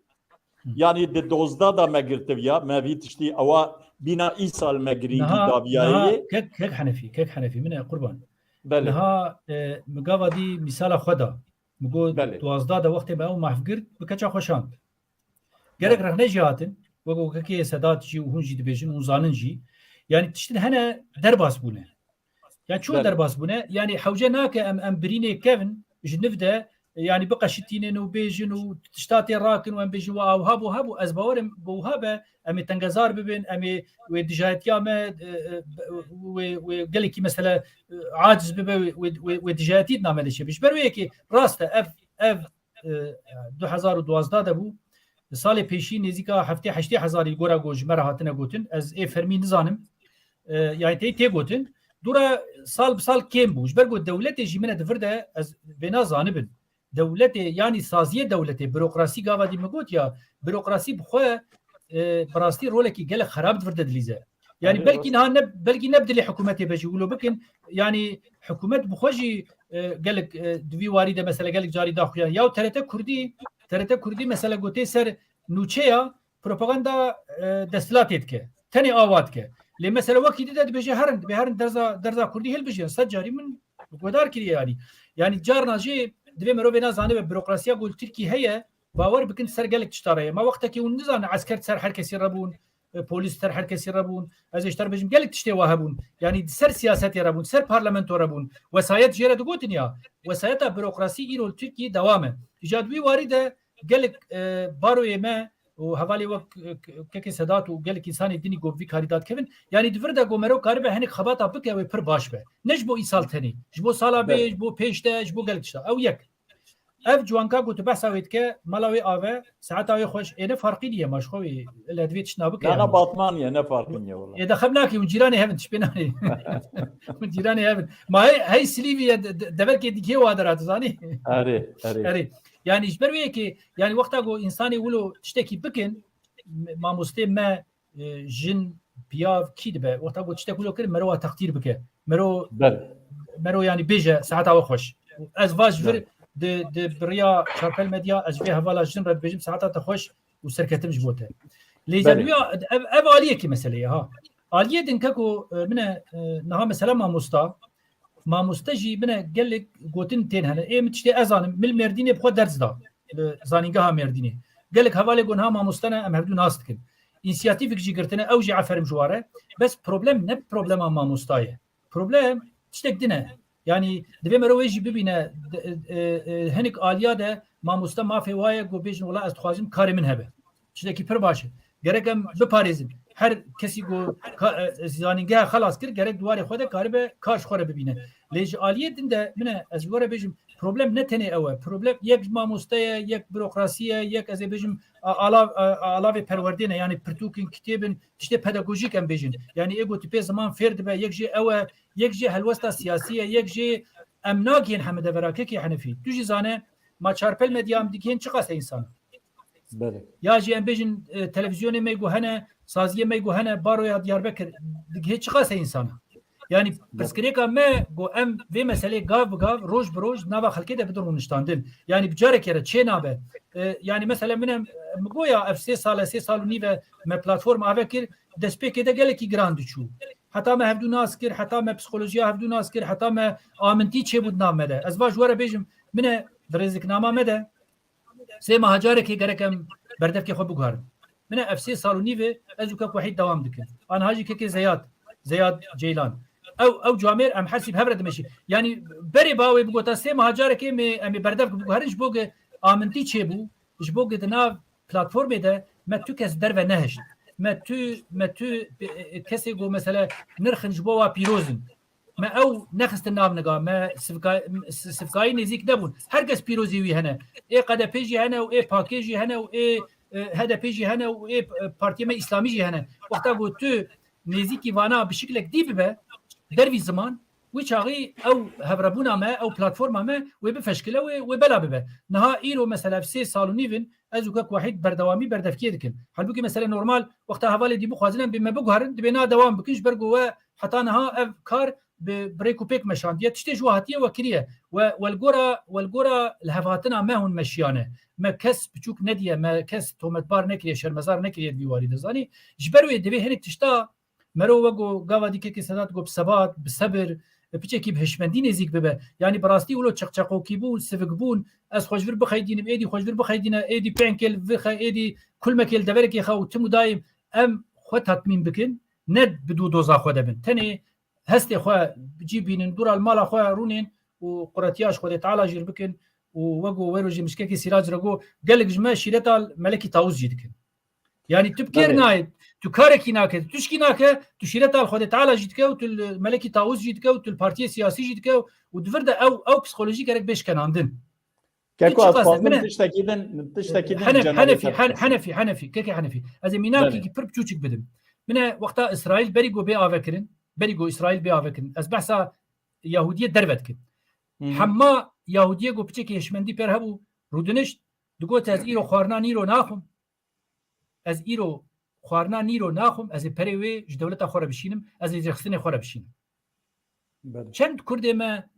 Hı. Yanî di dozda da me girtiviya, me vî tiştî ewa bîna îsal me girîngî Niha, daviyayê. niha, kek, kek Henefî, kek Henefî, min e qurban. Belê. Niha, e, min gava dî mîsala xwe da. Min got, Belê. duwazdeh de wextê me ew mahv girt, bi keça xwe şand. Gerek Belê. rexne jî hatin, wek, wek kekê Sedat jî û hûn jî dibêjin, hûn zanin jî. Yanî tiştin hene derbas bûne. Yani çû Belê. derbas bûne. Yani hewce nake em, em birînê kevin ji niv de, yani biqeşitînin û bêjin û tişta tê rakin û em bêjin wa ew hebû, hebû. Ez bawerim bi wiha be, em ê tengezar bibin, em ê wê dijayetiya me, e, e, wê, wê gelekî mesele, e, aciz bibe, wê, wê, wê dijayetî di name de çêbe. Ji ber wê yekê rast e, ev, ev, e, du hezar û duwazdeh de bû. Salê pêşî nêzîka heftê heştê hezarî li gora ku ji me re hatine gotin. Ez ê fermî nizanim. E, yani tê, tê gotin. Dûra sal bi sal kêm bû. Ji ber ku dewletê jî min e di vir de ez vêna zanibin. dewletê, yanî saziyê dewletê, burokrasî gava dî min got ya, burokrasî bi xwe, e, bi rastî rolekî gelek xerab di vir de dilîze. Yanî Erê, belkî rast. niha ne, belkî ne bi dilê hikûmetê be jî wilo bikin. Yanî hikûmet bi xwe jî, e, gelek, e, di vî warî de mesela gelek carî daxuyan. Ya T R T Kurdî, T R T Kurdî mesela gotê ser nûçeya propaganda, e, desthilatê dike. Tenê awa dike. Lê mesela wekî dî de dibêje herin, dibê herin derza, derza Kurdî hilbijêrin. Sed carî min guhdar kiriye yanî. Yanî carna jî divê mirovê na zanibe burokrasiya ku li Tirkî heye, bawer bikin ser gelek tişta re ye. Ma wextekî hûn nizanin esker ser her kesî re bûn, e, polîs ser her kesî re bûn. Ez ê ji te re bêjim gelek tiştê wa hebûn. Yanî di ser siyasetê re bûn, ser parlamento re bûn. Wesayet jê re digotin ya. Wesayeta burokrasî îro li Tirkiyê dewam e. Îca di wî warî de gelek, e, baroyê me û hevalê wek, e, Kekê Sedat û gelek însanê dinî ku bi vî karî dadikevin, yanî di vir de ku mero karibe hinek xebata bike wê pir baş be. Ne ji bo îsal tenê, ji bo sala bê, Belê. ji bo pêş de, ji bo gelek tişta. Ew yek. Ev ciwanka ku tu behsa wê dike, mala wê ave, saeta wê xweş, ê ne farqî niye, ma ji xwe wê, ele divê tiştna bike Na, yani. na, Batman ye, ne farqî niye wala. Ê de xem nakî, hûn cîranê hevin, tişt pê nanê. Hûn cîranê hevin. Ma hey, hey Silîvî ye, de-, de-, deverkê dîkê wa dera, tu zanî? Erê, erê. Erê. Yani ji ber wê yekê, yani wexta ku insanê wilo tiştekî bikin, m-, mamostê me, e, jin, piyav, kî dibe? Wexta ku tiştek wilo kir, mero wa teqdîr bike. Mero, Belê. mero yani bêje, saeta we xweş. Ez va ji vir Belê. di, di biriya Çarpel Medya, ez ji vê hevala jin re dibêjim, saeta te xweş û serketim ji bo te. Lê Belê. Cenwiya, ev, ev aliyekî meseleyê ha. Aliyê din keko, e, min e, e, niha mesela mamosta, mamoste jî min e gelek gotin tên hene. Ê min tiştê ez zanim, min li Mêrdînê bi xwe ders da. Li zanîngeha Mêrdînê. Gelek hevalê got niha mamoste ne, em hevdû nas dikin. Însiyatîvek jî girtine, ew jî eferim ji wa re. Bes problem ne problema mamosta ye. Problem tiştek din e. Yani divê mero wê jî bibîne, de-, e, e, hinek aliya de mamoste mafê wa ye, got bêjin, wela ez dixwazim karê min hebe. Tiştekî pir baş e. Gerek em biparêzin. Her kesî ku ka-, e, zanîngeha xelas kir, gerek di warê xwe de karibe kar ji xwe re bibîne. Lê ji aliyê din de min e, ez ji we re bêjim, problem ne tenê ew e. Problem yek mamoste ye, yek burokrasî ye, yek ez ê bêjim a-, alav-, a-, alavê perwerdê ne, yani pirtûk in, kitêb in, tiştê pedagojîk em bêjin. Yani ê ku tu pê ziman fêr dibe, yek jê ew e, yek jê helwesta siyasî ye, yek jê em nagihên heme devera kekê Henefî. Tu jî zane, ma Çarpel Medya em digihên çiqas e însan. Belê. Ya jî em bêjin, e, televîzyonê me ku hene, saziyê me ku hene, baroya Diyarbekir, digihê çiqas e însana. Yani Belê. pirsgirêka me ku em vê meselê gav bi gav, roj bi roj, nava xelkê de bidin rûniştandin. Yani bi carekê re çê nabe. E, yani mesela min em, min goya ev sê sal e, sê sal û nîv e me platform ave kir, destpêkê de gelekî giran diçû. Heta me hevdû nas kir, heta me psîkolojiya hevdû nas kir, heta me amintî çêbû di nav me de. Ez va ji we re bêjim, min e di rêziknama me de, sê meha carekê gerek em berdevkê xwe biguherin. Min e ev sê sal û nîvê ez û kek Wehîd dewam dikin. Aniha jî kekê Zeyad, Zeyad Ceylan. Ew, ew camêr em her sî bi hev re dimeşî. Yanî berê ba wê bigota sê meha carekê me, em ê berdevk biguherin ji bo ge amintî çêbû, ji bo ge di nav platformê de me tu kes derve nehişt. Me tu, me tu, e, e, kesê ku mesele nirxin ji bo wa pîroz in. Me ew nexistin nav niga, me sivka-, s-, sivkayî nêzîk nebûn. Her kes pîrozî wî hene. Ê K D P jî hene û ê P K K jî hene û ê, e, H D P jî hene û ê, e, partiyê me îslamî jî hene. Wexta ku tu nêzîkî vana bi şiklek dî bibe, dervî ziman, wî çaxî ew hevrebûna me, ew platforma me wê bifeşkile, wê, wê bela bibe. Niha îro mesela sê sal û nîv in, ez û kek Wehîd berdewamî berdevkiyê dikin. Halbûkî mesele normal, wexta hevalê dî bixwazin em bê me biguherin, dibê na dewam bikin, ji ber ku we heta niha ev kar bi, bi rêk û pêk meşandiye. Tiştê ji we hatiye we kiriye. We, we li gora, we li gora lihevhatina me hûn meşiyane. Me kes biçûk nediye, me kes tometbar nekiriye, şermezar nekiriye di vî warî de zanî. Ji ber wê divê hinek tişta Mero wek ku gava dî kekê Sedat got, bi sebat, bi sebir, piçekî bi hişmendî nêzîk bibe. Yanî bi rastî wilo çeqçeqokî bûn, sivik bûn, ez xwe ji vir bixeydînim, êdî xwe ji vir bixeydîne, êdî pênkê li vir xe, êdî kulmekê li deverekê xe û tim û dayim em xwe tatmîn bikin, ne bi dû doza xwe de bin. Tenê hestê xwe bi cî bînin, dûra li mala xwe rûnên û quretiya ji Xwedê Teala jî bikin û wek ku wê rojê min ji kekê Sîrac re got, gelek ji me şîreta li Melekî Tawûz jî dikin. Yani tu bi kêr Tabii. nayê, tu karekî nake, tu tişkî nake, tu şîreta li Xwedê Teala jî dike û tu li Melekî Tawûz jî dike û tu li partiyê siyasî jî dike û di vir de ew, ew psîkolojî gerek bê şkenandin. Keko, Tu çi ez qas e? xwazim Min e- tiştekî din, tiştekî din Henef-, cenabê Henefî, te Hen-, bipirsim. Henefî, Henefî, kekê Henefî. Ez ê mînakekî Belê. pir biçûçik bidim. Min e wexta Îsraîl berî ku bê avekirin, berî ku Îsraîl bê avekirin. Ez behsa Yahûdiyê derve dikim. Hı hı. Hema Yahudiyê ku piçekî hişmendî pêr hebû, rûdinişt, digot, ez îro xwarina nîro naxwim. Ez îro xwarina nîro naxwim, ez ê perê wê ji dewleta xwe re bişînim, ez ê rêxistinê xwe re bişînim. Belê. Çend Kurdê me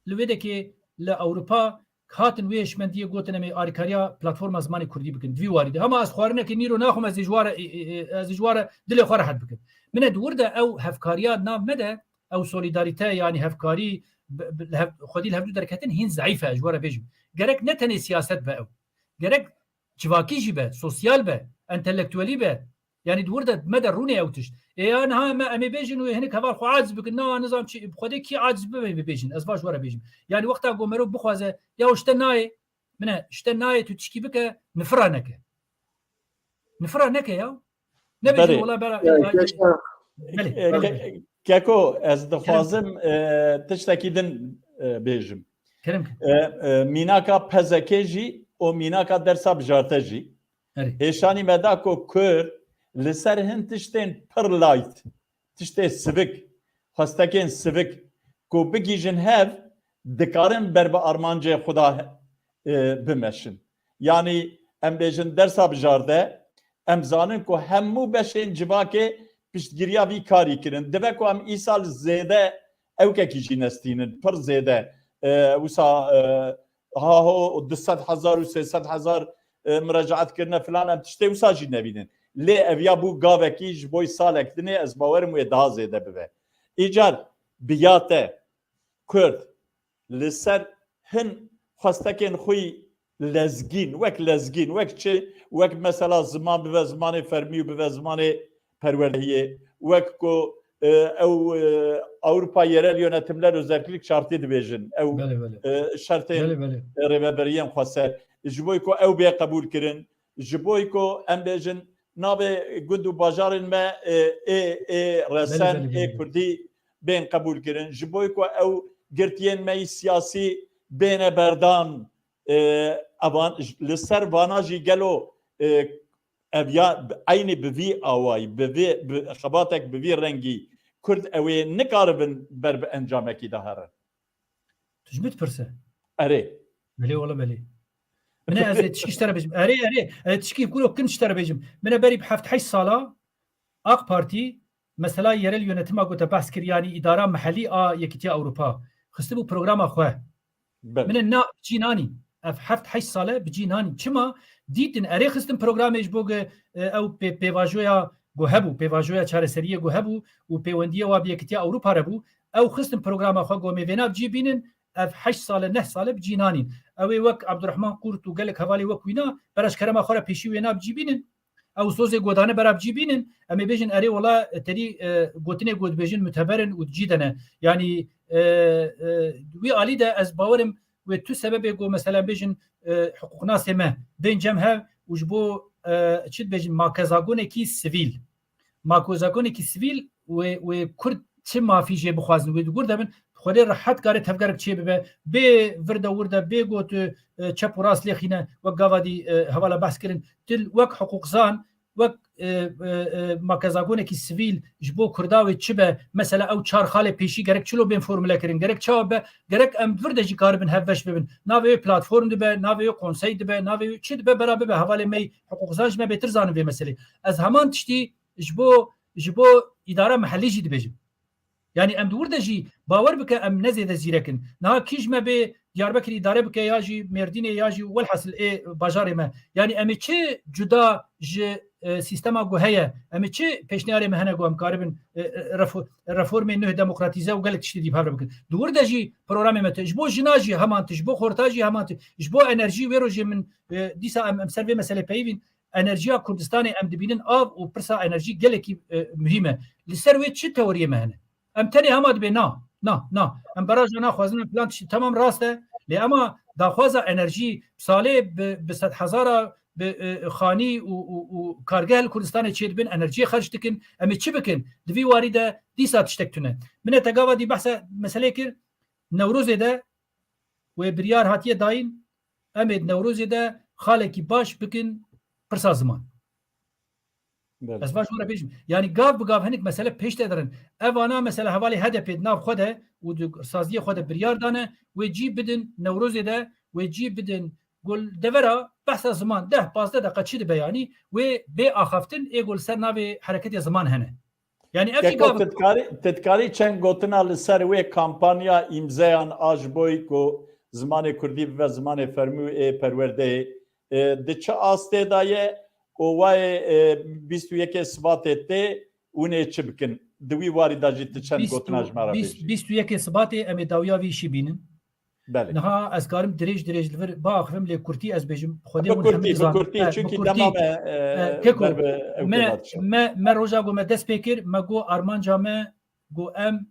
li vê dekê li Ewropa hatin wê hişmendiyê gotin, em ê alîkariya platforma zimanê Kurdî bikin. Di vî warî de. Hema ez xwarinekê nîro naxwim, ez ê ji ware, e, e, e, ez ê ji ware dilê xwe rehet bikim. Min e di wir de ew hevkariya nav me de, ew solîdarîte, yanî hevkarî, bi, bi, li hev, xwedî li hevdû derketin hîn zeîf e, ji were bêjim. Gerek ne tenê siyaset be ew. Gerek civakî jî be, sosyal be, entelektuelî be. Yanî di wir de me de rûnê ew tişt. Ê ya niha me, em ê bêjin wê hinek heval xwe aciz bikin. Na, nizam çi, bi Xwedê kî aciz bibe bibêjin. Ez va ji we re bêjim. Yanî wexta ku merov bixwaze, ya işte nayê, min e, işte nayê tu tişkî bike, nifira neke. Nifira neke ya. Nebêjin Belê. wela bera. Ya, ya, keşke- Belê, E, belê, ke- belê. Keko, ez dixwazim e, tiştekî din e, bêjim. Kerem ke. E, e, mînaka P Z K jî û mînaka dersa bijarte jî. Erê. Hêşanî me da ku Kurd li ser hin tiştên pir light, tiştê sivik, xwestekên sivik ku bigihîjin hev, dikarin ber bi armancê xwe da, e, bimeşin. Yanî em bêjin dersa bijarde, em zanin ku hemû beşên civakê piştgiriya vî karî kirin. Dibe ku em îsal zêde ewkekî jî nestînin, pir zêde, e, wisa, e, haho du sed hezar û sê sed hezar, e, miracaat kirine filan, em tiştê wisa jî nebînin. Lê ev ya bû gavekî ji bo salek dinê, ez bawerim wê daha zêde bibe. Îcar bi ya te Kurd li ser hin xwestekên xwe yî lezgîn, wek lezgîn, wek çi, wek mesela ziman bibe zimanê fermî û bibe zimanê perwerdehiyê, wek ku, e, ew, e, Avrupa yerel yönetimler özellik şartî dibêjin, ew, Belê, belê. e, şertên Belê, belê. rêveberiyên xweser, ji bo ku ew bê qebûl kirin, ji bo ku em bêjin navê gund û bajarên me, e, ê, ê resen, Belê, belê, ê belê. kurdî bên qebûl kirin, ji bo ku ew girtiyên me yî siyasî bêne berdan, e, evan, li ser vana jî gelo, e, ev ya eynî bi vî awayî, bi vî, bi xebatek bi vî rengî Kurd ew ê nikaribin ber bi encamekî de herin. Tu ji min dipirse? Erê. Belê, wala belê. Min e, ez ê tişkî ji te re bêjim. Erê, erê. Ez ê tişkî kuro kin ji te re bêjim. Min e berî bi heft heşt sala AK Partî mesela yerel yönetima ku te behs kir, yanî îdara mehellî a Yekîtiya Ewropa, xistibû programa xwe. Belê. Min e na bi cî nanî. Ev heft heşt sal e bi cî nanî. Çima? Dîtin, erê xistin programê ji bo ge, e, ew pê-, pêvajoya ku hebû, pêvajoya çareseriyê ku hebû û pêwendiyê wa bi Yekîtiya Ewropa re bû, ew xistin programa xwe, got, em ê vêna bi cî bînin, ev heşt sal e, neh sal e bi cî nanîn. Ew ê wek Abdurrahman Kurt û gelek hevalê wek wîna, bera ji kerema xwe re pêşî wêna bi cî bînin. Ew sozê godane bera bi cî bînin, em ê bêjin, erê wela, e, terî, e, gotinê ku dibêjin muteber in û di cî de ne. Yanî, e, e, wî alî de ez bawerim wê tu sebebê ku, mesela, bêjin, e, hiqûqnasê me bên cem hev û ji bo, e, çi dibêjin, makezagonekî sivîl. Makezagonekî sivîl wê, wê Kurd çi mafî jê bixwazin, wê di gur de bin, Xwedê rehet kare tevgerek çê bibe, bê vir de wir de, bê got, e, çep û rast lêxîne, wek gava dî, e, hevala behs kirin. Til wek hiqûqzan, wek, e, e, e, makezagonekî sivîl ji bo Kurda wê çi be? Mesela ew çar xalê pêşî gerek çilo bên formule kirin? Gerek çawa be? Gerek em di vir de jî karibin hevbeş bibin. Navê wê platform dibe, navê wê konsey dibe, navê wê çi dibe, bera bibe. Hevalê me yî hiqûqzan ji me bêtir zanin vê meselê. Ez heman tiştî ji bo, ji bo îdara mehellî jî dibêjim. Yanî em di wir de jî bawer bike em ne zêde zîrek in. Niha kî ji me bê Diyarbekirê îdare bike ya jî Mêrdînê ya jî welhasil ê bajarê me. Yanî em ê çi cuda ji, e, sîstema ku heye, em ê çi pêşniyarê me hene ku em karibin, e, e, refo-, reformê nuh demokratîze û gelek tiştê dî bi hev re bikin. Di wir de jî programê me tê. Ji bo jina jî heman tişt, ji bo xorta jî heman tişt, ji bo enerjî wê rojê min, e, dîsa em, em ser vê meselê peyivîn. Enerjiya Kurdistanê em dibînin av û pirsa enerjî gelekî, e, muhîm e. Li ser wê çi teoriyê me hene? Em tenê hema dibê na, na, na. Em beraja naxwazin, em filan tiştî, temam rast e. Lê ema daxwaza enerjî salê bi, bi sedhezara bi, e, xanî û, û, û kargeh li Kurdistanê çêdibin, enerjiyê xerc dikin. Em ê çi bikin? Di vî warî de dîsa tiştek tune. Min e te gava dî behsa meselê kir. Newrozê de wê biryar hatiye dayîn, em ê di Newrozê de xalekî baş bikin pirsa ziman. Belê. Ez va ji we re bêjim. Yanî gav bi gav hinek mesele pêş de dirin. Ev ana mesela hevalê H D P di nav xwe de û di saziyê xwe de biryar dane, wê cî bidin Newrozê de, wê cî bidin gol devera behsa ziman, deh pazdeh deqa çi dibe yanî, wê bê axaftin ê gol ser navê hereketê ziman hene. Yanî ev jî Keko, gav tu dikarî, tu dikarî çend gotina li ser wê kampanya îmzeyan a ji bo ku zimanê kurdî bibe zimanê fermî û ê perwerdeyê, e, di çi astê de ye û wayê, e, bîst û yekê Sibatê tê hûn ê çi bikin? Di wî warî de jî tu çend gotina ji me re bêjî? Bîst û yekê Sibatê em ê dawiya vî îşî bînin. Belê. Niha ez karim dirêj dirêj li vir biaxivim, lê kurtî ez bêjim, Xwedê Bi hûn kurtî, hemî bi zanin. kurtî, E, bi çunkî kurtî. dema me, e, E, Keko, ber bi ew me, têna diçe. me, me roja ku me dest pê kir, me got armanca me, got em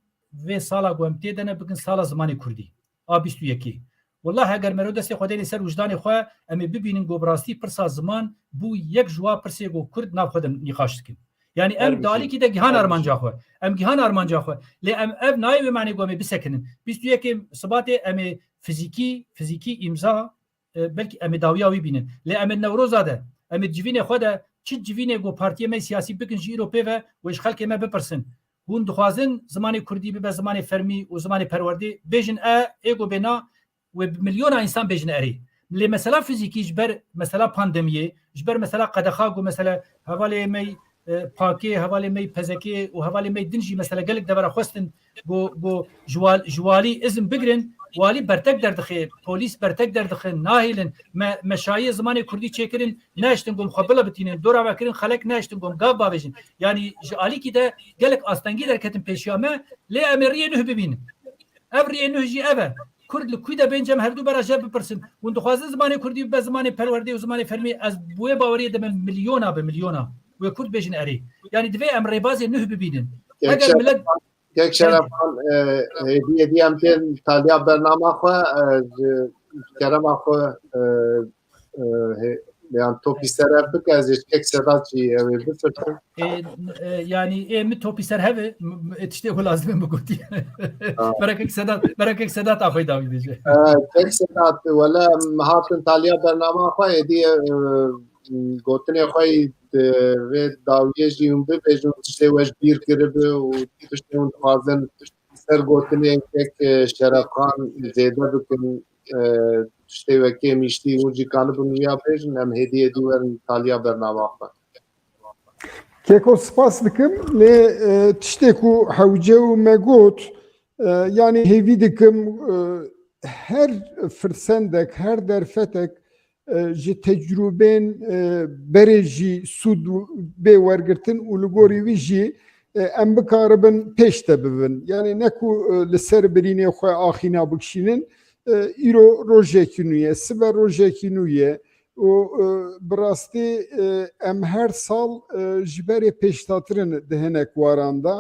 vê sala ku em tê de ne bikin sala zimanê kurdî. A bîst û yekê. Welleh eger mero destê Xwedê li ser wijdanê xwe, em ê bibînin ku bi rastî pirsa ziman bû yek ji wa pirsê ku kurd nav xwe de nîqaş dikin. Yanî em Her di alîkî de gihan Her armanca xwe. Em gihan armanca xwe. Lê em ev nayê wê manê ku em ê bisekinin. Bîst û yekê Sibatê em ê fizîkî, fizîkî îmza, e, belkî em ê dawiya wî bînin. Lê em ê Newroza de, em ê civînê xwe de, çi civînê ku partiyê me siyasî bikin ji îro pê ve wê ji xelkê me bipirsin. Hûn dixwazin zimanê kurdî bibe zimanê fermî û zimanê perwerdê, bêjin e, ê ku bêna, wê bi milyona însan bêjin erê. Lê mesela fizîkî ji ber mesela pandemiyê, ji ber mesela qedexa ku mesela hevalê me, e, pakê, hevalê me pezekê û hevalê me din jî mesela gelek devera xwestin ku, ku ji wal-, ji walî izin bigirin, walî bertek derdixe, polîs bertek derdixe, nahêlin. Me, me şayê zimanê kurdî çêkirin, neiştin ku em xwe bila bitînin, dora me kirin xelek, neiştin ku em gav bavêjin. Yanî ji alîkî de gelek astengî derketin pêşiya me, lê em ê riyê nuh bibînin. Ev riyê nuh jî ev e. Kurd li kû de bên cem hevdu bera jev bipirsin. Hûn dixwazin zimanê kurdî bibe zimanê perwerdê û zimanê fermî, ez bi wê baweriyê de me milyona bi milyona wê kurd bêjin erê. Yanî divê em rêbazê nuh bibînin. Kek Eger Şeref, milet Kek Şerefan, e, hêdî hêdî em tên taliya bernama xwe, e, ji kerema xwe, e, e, hê-, yan topî ser ev bike, ez ê ji Kek Sedat jî ew ê bipirsim. E, e, yanî ê min topî ser hev e, m-, m-, tiştê ku lazim e min gotî. Ha. Berekek Sedat, berekek Sedat axwe dawî dije. E, Kek Sedat, wele em hatin taliya bernama xwe, êdî, e, gotinê xwe yî di vê dawiyê jî hûn bibêjin, tiştê we ji bîr kiribe û tiştê hûn dixwazin ser gotinê Kek, e, Şerefxan zêde bikin, e, tiştê wekê miştî hûn jî kanibin wiya bêjin, em hêdî hêdî werin taliya bernama xwe. Keko, spas dikim, lê, e, tiştê ku hewce û me got, e, yanî hêvî dikim, e, her firsendek, her derfetek, e, ji tecrûbên, e, berê jî sûd bê wergirtin û li gorî wî jî, e, em bikaribin pêş de bibin. Yanî ne ku, e, li ser birînê xwe axîna bikişînin, e, îro rojekî nû ye, sibe rojekî nû ye û, e, bi rastî, e, em her sal, e, ji berê pêşdatirin di hinek waran de.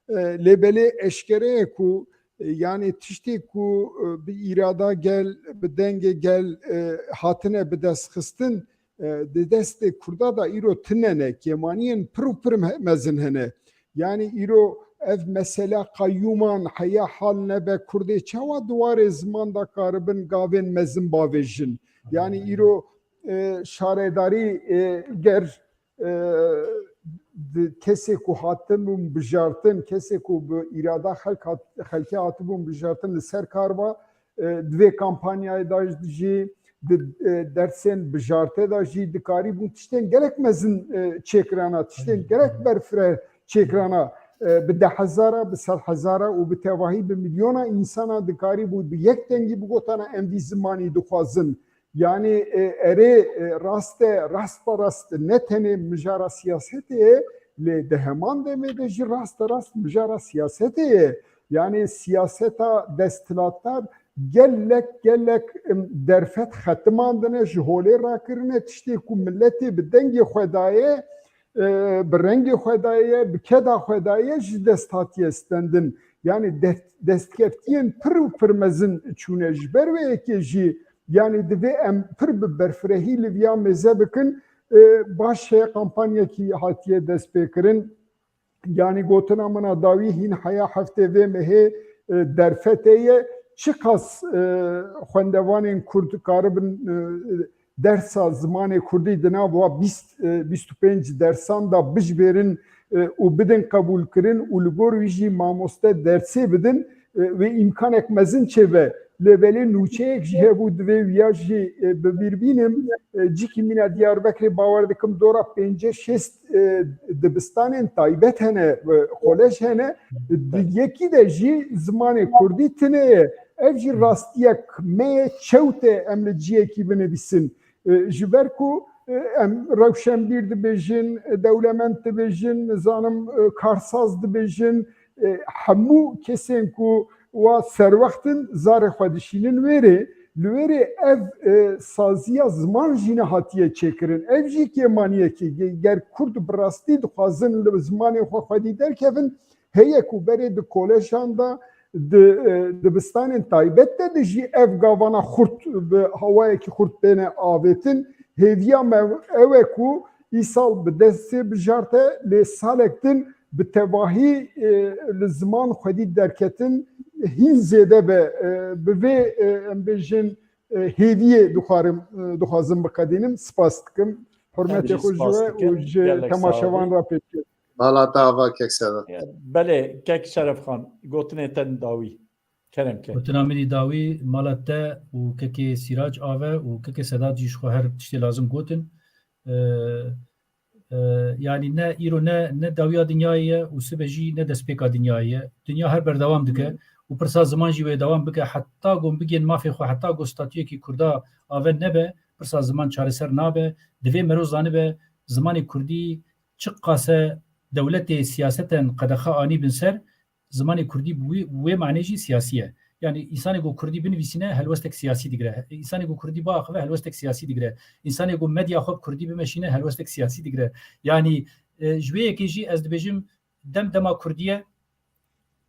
E, lê belê eşkere ye ku, e, yanî tiştê ku, e, bi îrada gel, bi dengê gel, e, hatine bidestxistin, e, di destê Kurda de îro tine ne, kêmaniyên pir û pir me-, mezin hene. Yanî îro ev mesela qeyûman heya hal nebe, Kurdê çawa di warê ziman de karibin gavên mezin bavêjin. Yanî îro, e, şaredarî, e, ger, e, di, kesê ku hatibûn bijartin, kesê ku bi îrada xelk hat-, xelkê hatibûn bijartin li ser kar ba, e, di vê kampanyayê de jî, di, e, dersên bijarte de jî dikarîbûn tiştên gelek mezin, e, çêkirana, tiştên gelek berfireh çêkirana, e, bi dehezara, bi sedhezara û bi tevahî bi milyona însana dikarîbû bi yek dengî bigotana em vî zimanî dixwazin. Yanî, e, erê, e, rast e, rast be rast ne tenê mijara siyasetê ye, lê di heman demê de jî rast be rast mijara siyasetê ye. Yanî siyaseta desthilatdar gelek, gelek, em, derfet xetimandine, ji holê rakirine, tiştê ku miletê bi dengê xwe daye, e, bi rengê xwe daye, bi keda xwe daye, ji dest hatiye stendin. Yanî dest-, destkeftiyên pir û pir mezin çûne. Ji ber wê yekê jî, yanî divê em pir bi berfirehî li viya mêze bikin. E, baş e, kampanyekî hatiye destpêkirin. Yanî gotina min a dawî hîn heya heftê vê mehê, e, derfetê ye. Çiqas, e, xwendevanên Kurd karibin, e, dersa zimanê kurdî di nav wa bîst, e, bîst û pênc dersan de bijbêrin, e, û bidin qebûlkirin û li gor wî jî mamoste dersê bidin, e, wê îmkanek mezin çêbe. Lê belê nûçeyek jî hebû, divê wiya jî, e, bi bîr bînim. E, cîkî mîna Diyarbekirê, bawer dikim dora pêncî şêst, e, dibistanên taybet hene, e, kolej hene. Di yekî de jî zimanê kurdî tune ye. Ev jî rastiyek me ye, çewt e em li ciyekî binivîsin. E, ji ber ku, e, em rewşenbîr dibêjin, e, dewlemend dibêjin, nizanim, e, karsaz dibêjin, e, hemû kesên ku wa serwext in zarê xwe dişînin wêrê. Li wêrê ev, e, saziya ziman jî nehatiye çêkirin. Ev jî kêmaniyekê, ge-, ger kurd bi rastî dixwazin li zimanê xwe xwedî derkevin, heye ku berê di kolejan de, di, e, dibistanên taybet de de jî ev gavana xurt bi hawayekî xurt bêne avêtin. Hêviya me ew e ku îsal bi destê bijarte, lê salek din bi tevahî, e, li ziman xwedî derketin hîn zêde be. E, bi vê, e, em bêjin, e, hêviyê dixwarim, e, dixwazim biqedînim. Spas dikim. Hurmetê xwe ji we û ji temaşevan re pêş dikim. Mala te ava kek Sedat. Belê, kek Şerefxan, gotinê te dawî. Kerem ke. Gotina min î dawî mala te û kekê Sîrac ave û kekê Sedat jî ji xwe her tiştê lazim gotin. E, e, yanî ne îro ne, ne dawiya dinyayê ye û sibe jî ne destpêka dinyayê ye. Dinya her berdewam dike û pirsa ziman jî wê dewam bike. Heta ku bigên mafê xwe, heta ku statuyekî kurda ave nebe, pirsa ziman çareser nabe. Divê mero zanibe zimanê kurdî çiqas e dewletê siyaseten qedexe anî bin ser, zimanê kurdî bi wî, wê manê jî siyasî ye. Yanî însanê ku kurdî binivîsîne helwestek siyasî digire. Însanê ku kurdî biaxive helwestek siyasî digire. Însanê ku medya xwe bi kurdî bimeşîne helwestek siyasî digire. Yanî, e, ji wê yekê jî ez dibêjim dem dema kurdî ye.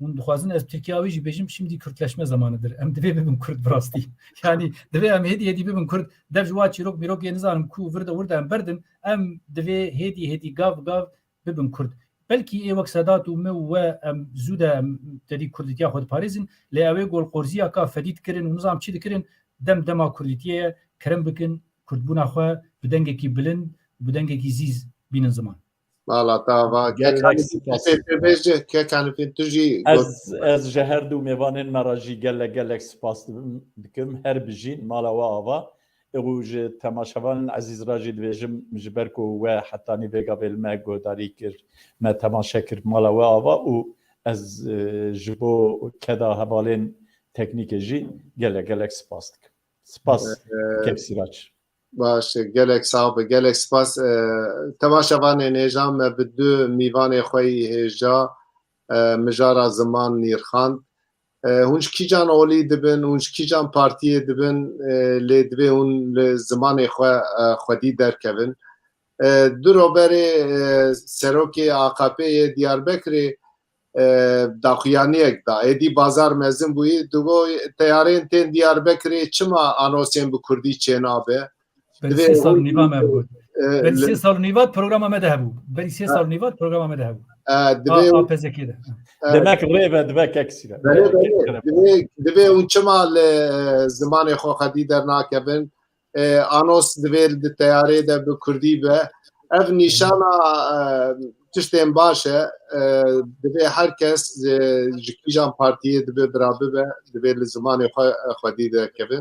Hûn dixwazin ez Tirkiya wê jî bêjim, şimdi Kürtleşme zamanıdır. Em divê bibin kurd bi rastî. Yanî divê em hêdî hêdî bibin kurd. Dev ji wa çîrok mîrok yê nizanim ku vir de wir de em berdin. Em divê hêdî hêdî gav bi gav bibin kurd. Belkî ê wek Sedat û me û we em zû de em tedî kurdîtiya xwe diparêzin, lê ew ê golqorziya ka fedî dikirin û nizam çi dikirin, dem dema kurdîtiyê ye, kerem bikin kurdbûna xwe bi dengekî bilind, bi dengekî zîz bînin ziman. Mala te ava. Gelek spas. Kek Hanifîn, pê-, pêbêje, Kek Hanifîn, tu jî got. Ez, ez ji her du mêvanên me re jî gelek, gelek spas dibim, dikim. Her bijîn, mala we ava. Û ji temaşevanên ezîz re jî dibêjim, ji ber ku we hetanî vê gavê li me guhdarî kir, me temaşe kir, mala we ava û ez, e, ji bo keda hevalên teknîkê jî gelek gelek spas dikim. Spas, e, Kek Sîrac. Baş e, gelek sax be, gelek spas. E, temaşevanên hêja, me bi du mîvanê xwe yî hêja, e, mijara ziman nîrxand. E, hûn ji kîjan olî dibin, hûn ji kîjan partiyê dibin, e, lê divê hûn li zimanê xwe, e, xwedî derkevin. E, du roberê, e, serokê A K P'ê yê Diyarbekirê, e, daxuyaniyek da. Êdî bazar mezin bûyî, digo teyarên tên Diyarbekirê çima anosên bi kurdî çênabe? Berî sê sal û nîva me bû. E, Berî sê sal û nîva programa me de hebû. Berî sê sal û nîva programa me de hebû. E, divê A, A P Z K'ê de. E, Demek rê ve dibe Kek Sîrac. Belê, belê. Divê, divê hûn çima li, e, zimanê xwe xwedî dernakevin? E, anos divê di teyarê de bi kurdî be. Ev nîşana, e, tiştên baş e. E, divê her kes, e, ji kîjan partiyê dibe bira bibe, divê li zimanê xwe, e, xwedî derkeve.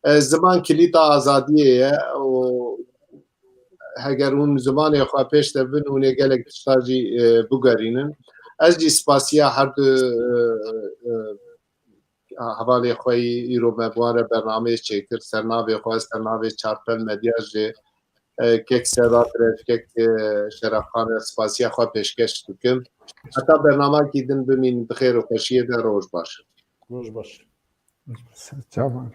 E, ziman kilîta azadiyê ye û heger hûn zimanê xwe pêş de bin, hûn ê gelek tişta jî, e, bigerînin. Ez jî spasiya her du, e, e, hevalê xwe yî îro me bi wan re bernameyê çêkir, ser navê xwe, ser navê Çarpel Medya jî, e, kek Sedat re, kek, e, Şerefxan re spasiya xwe pêşkeş dikim. Heta bernamekî din bimînin di xêr û xweşiyê de, roj baş. Roj baş. Çavan.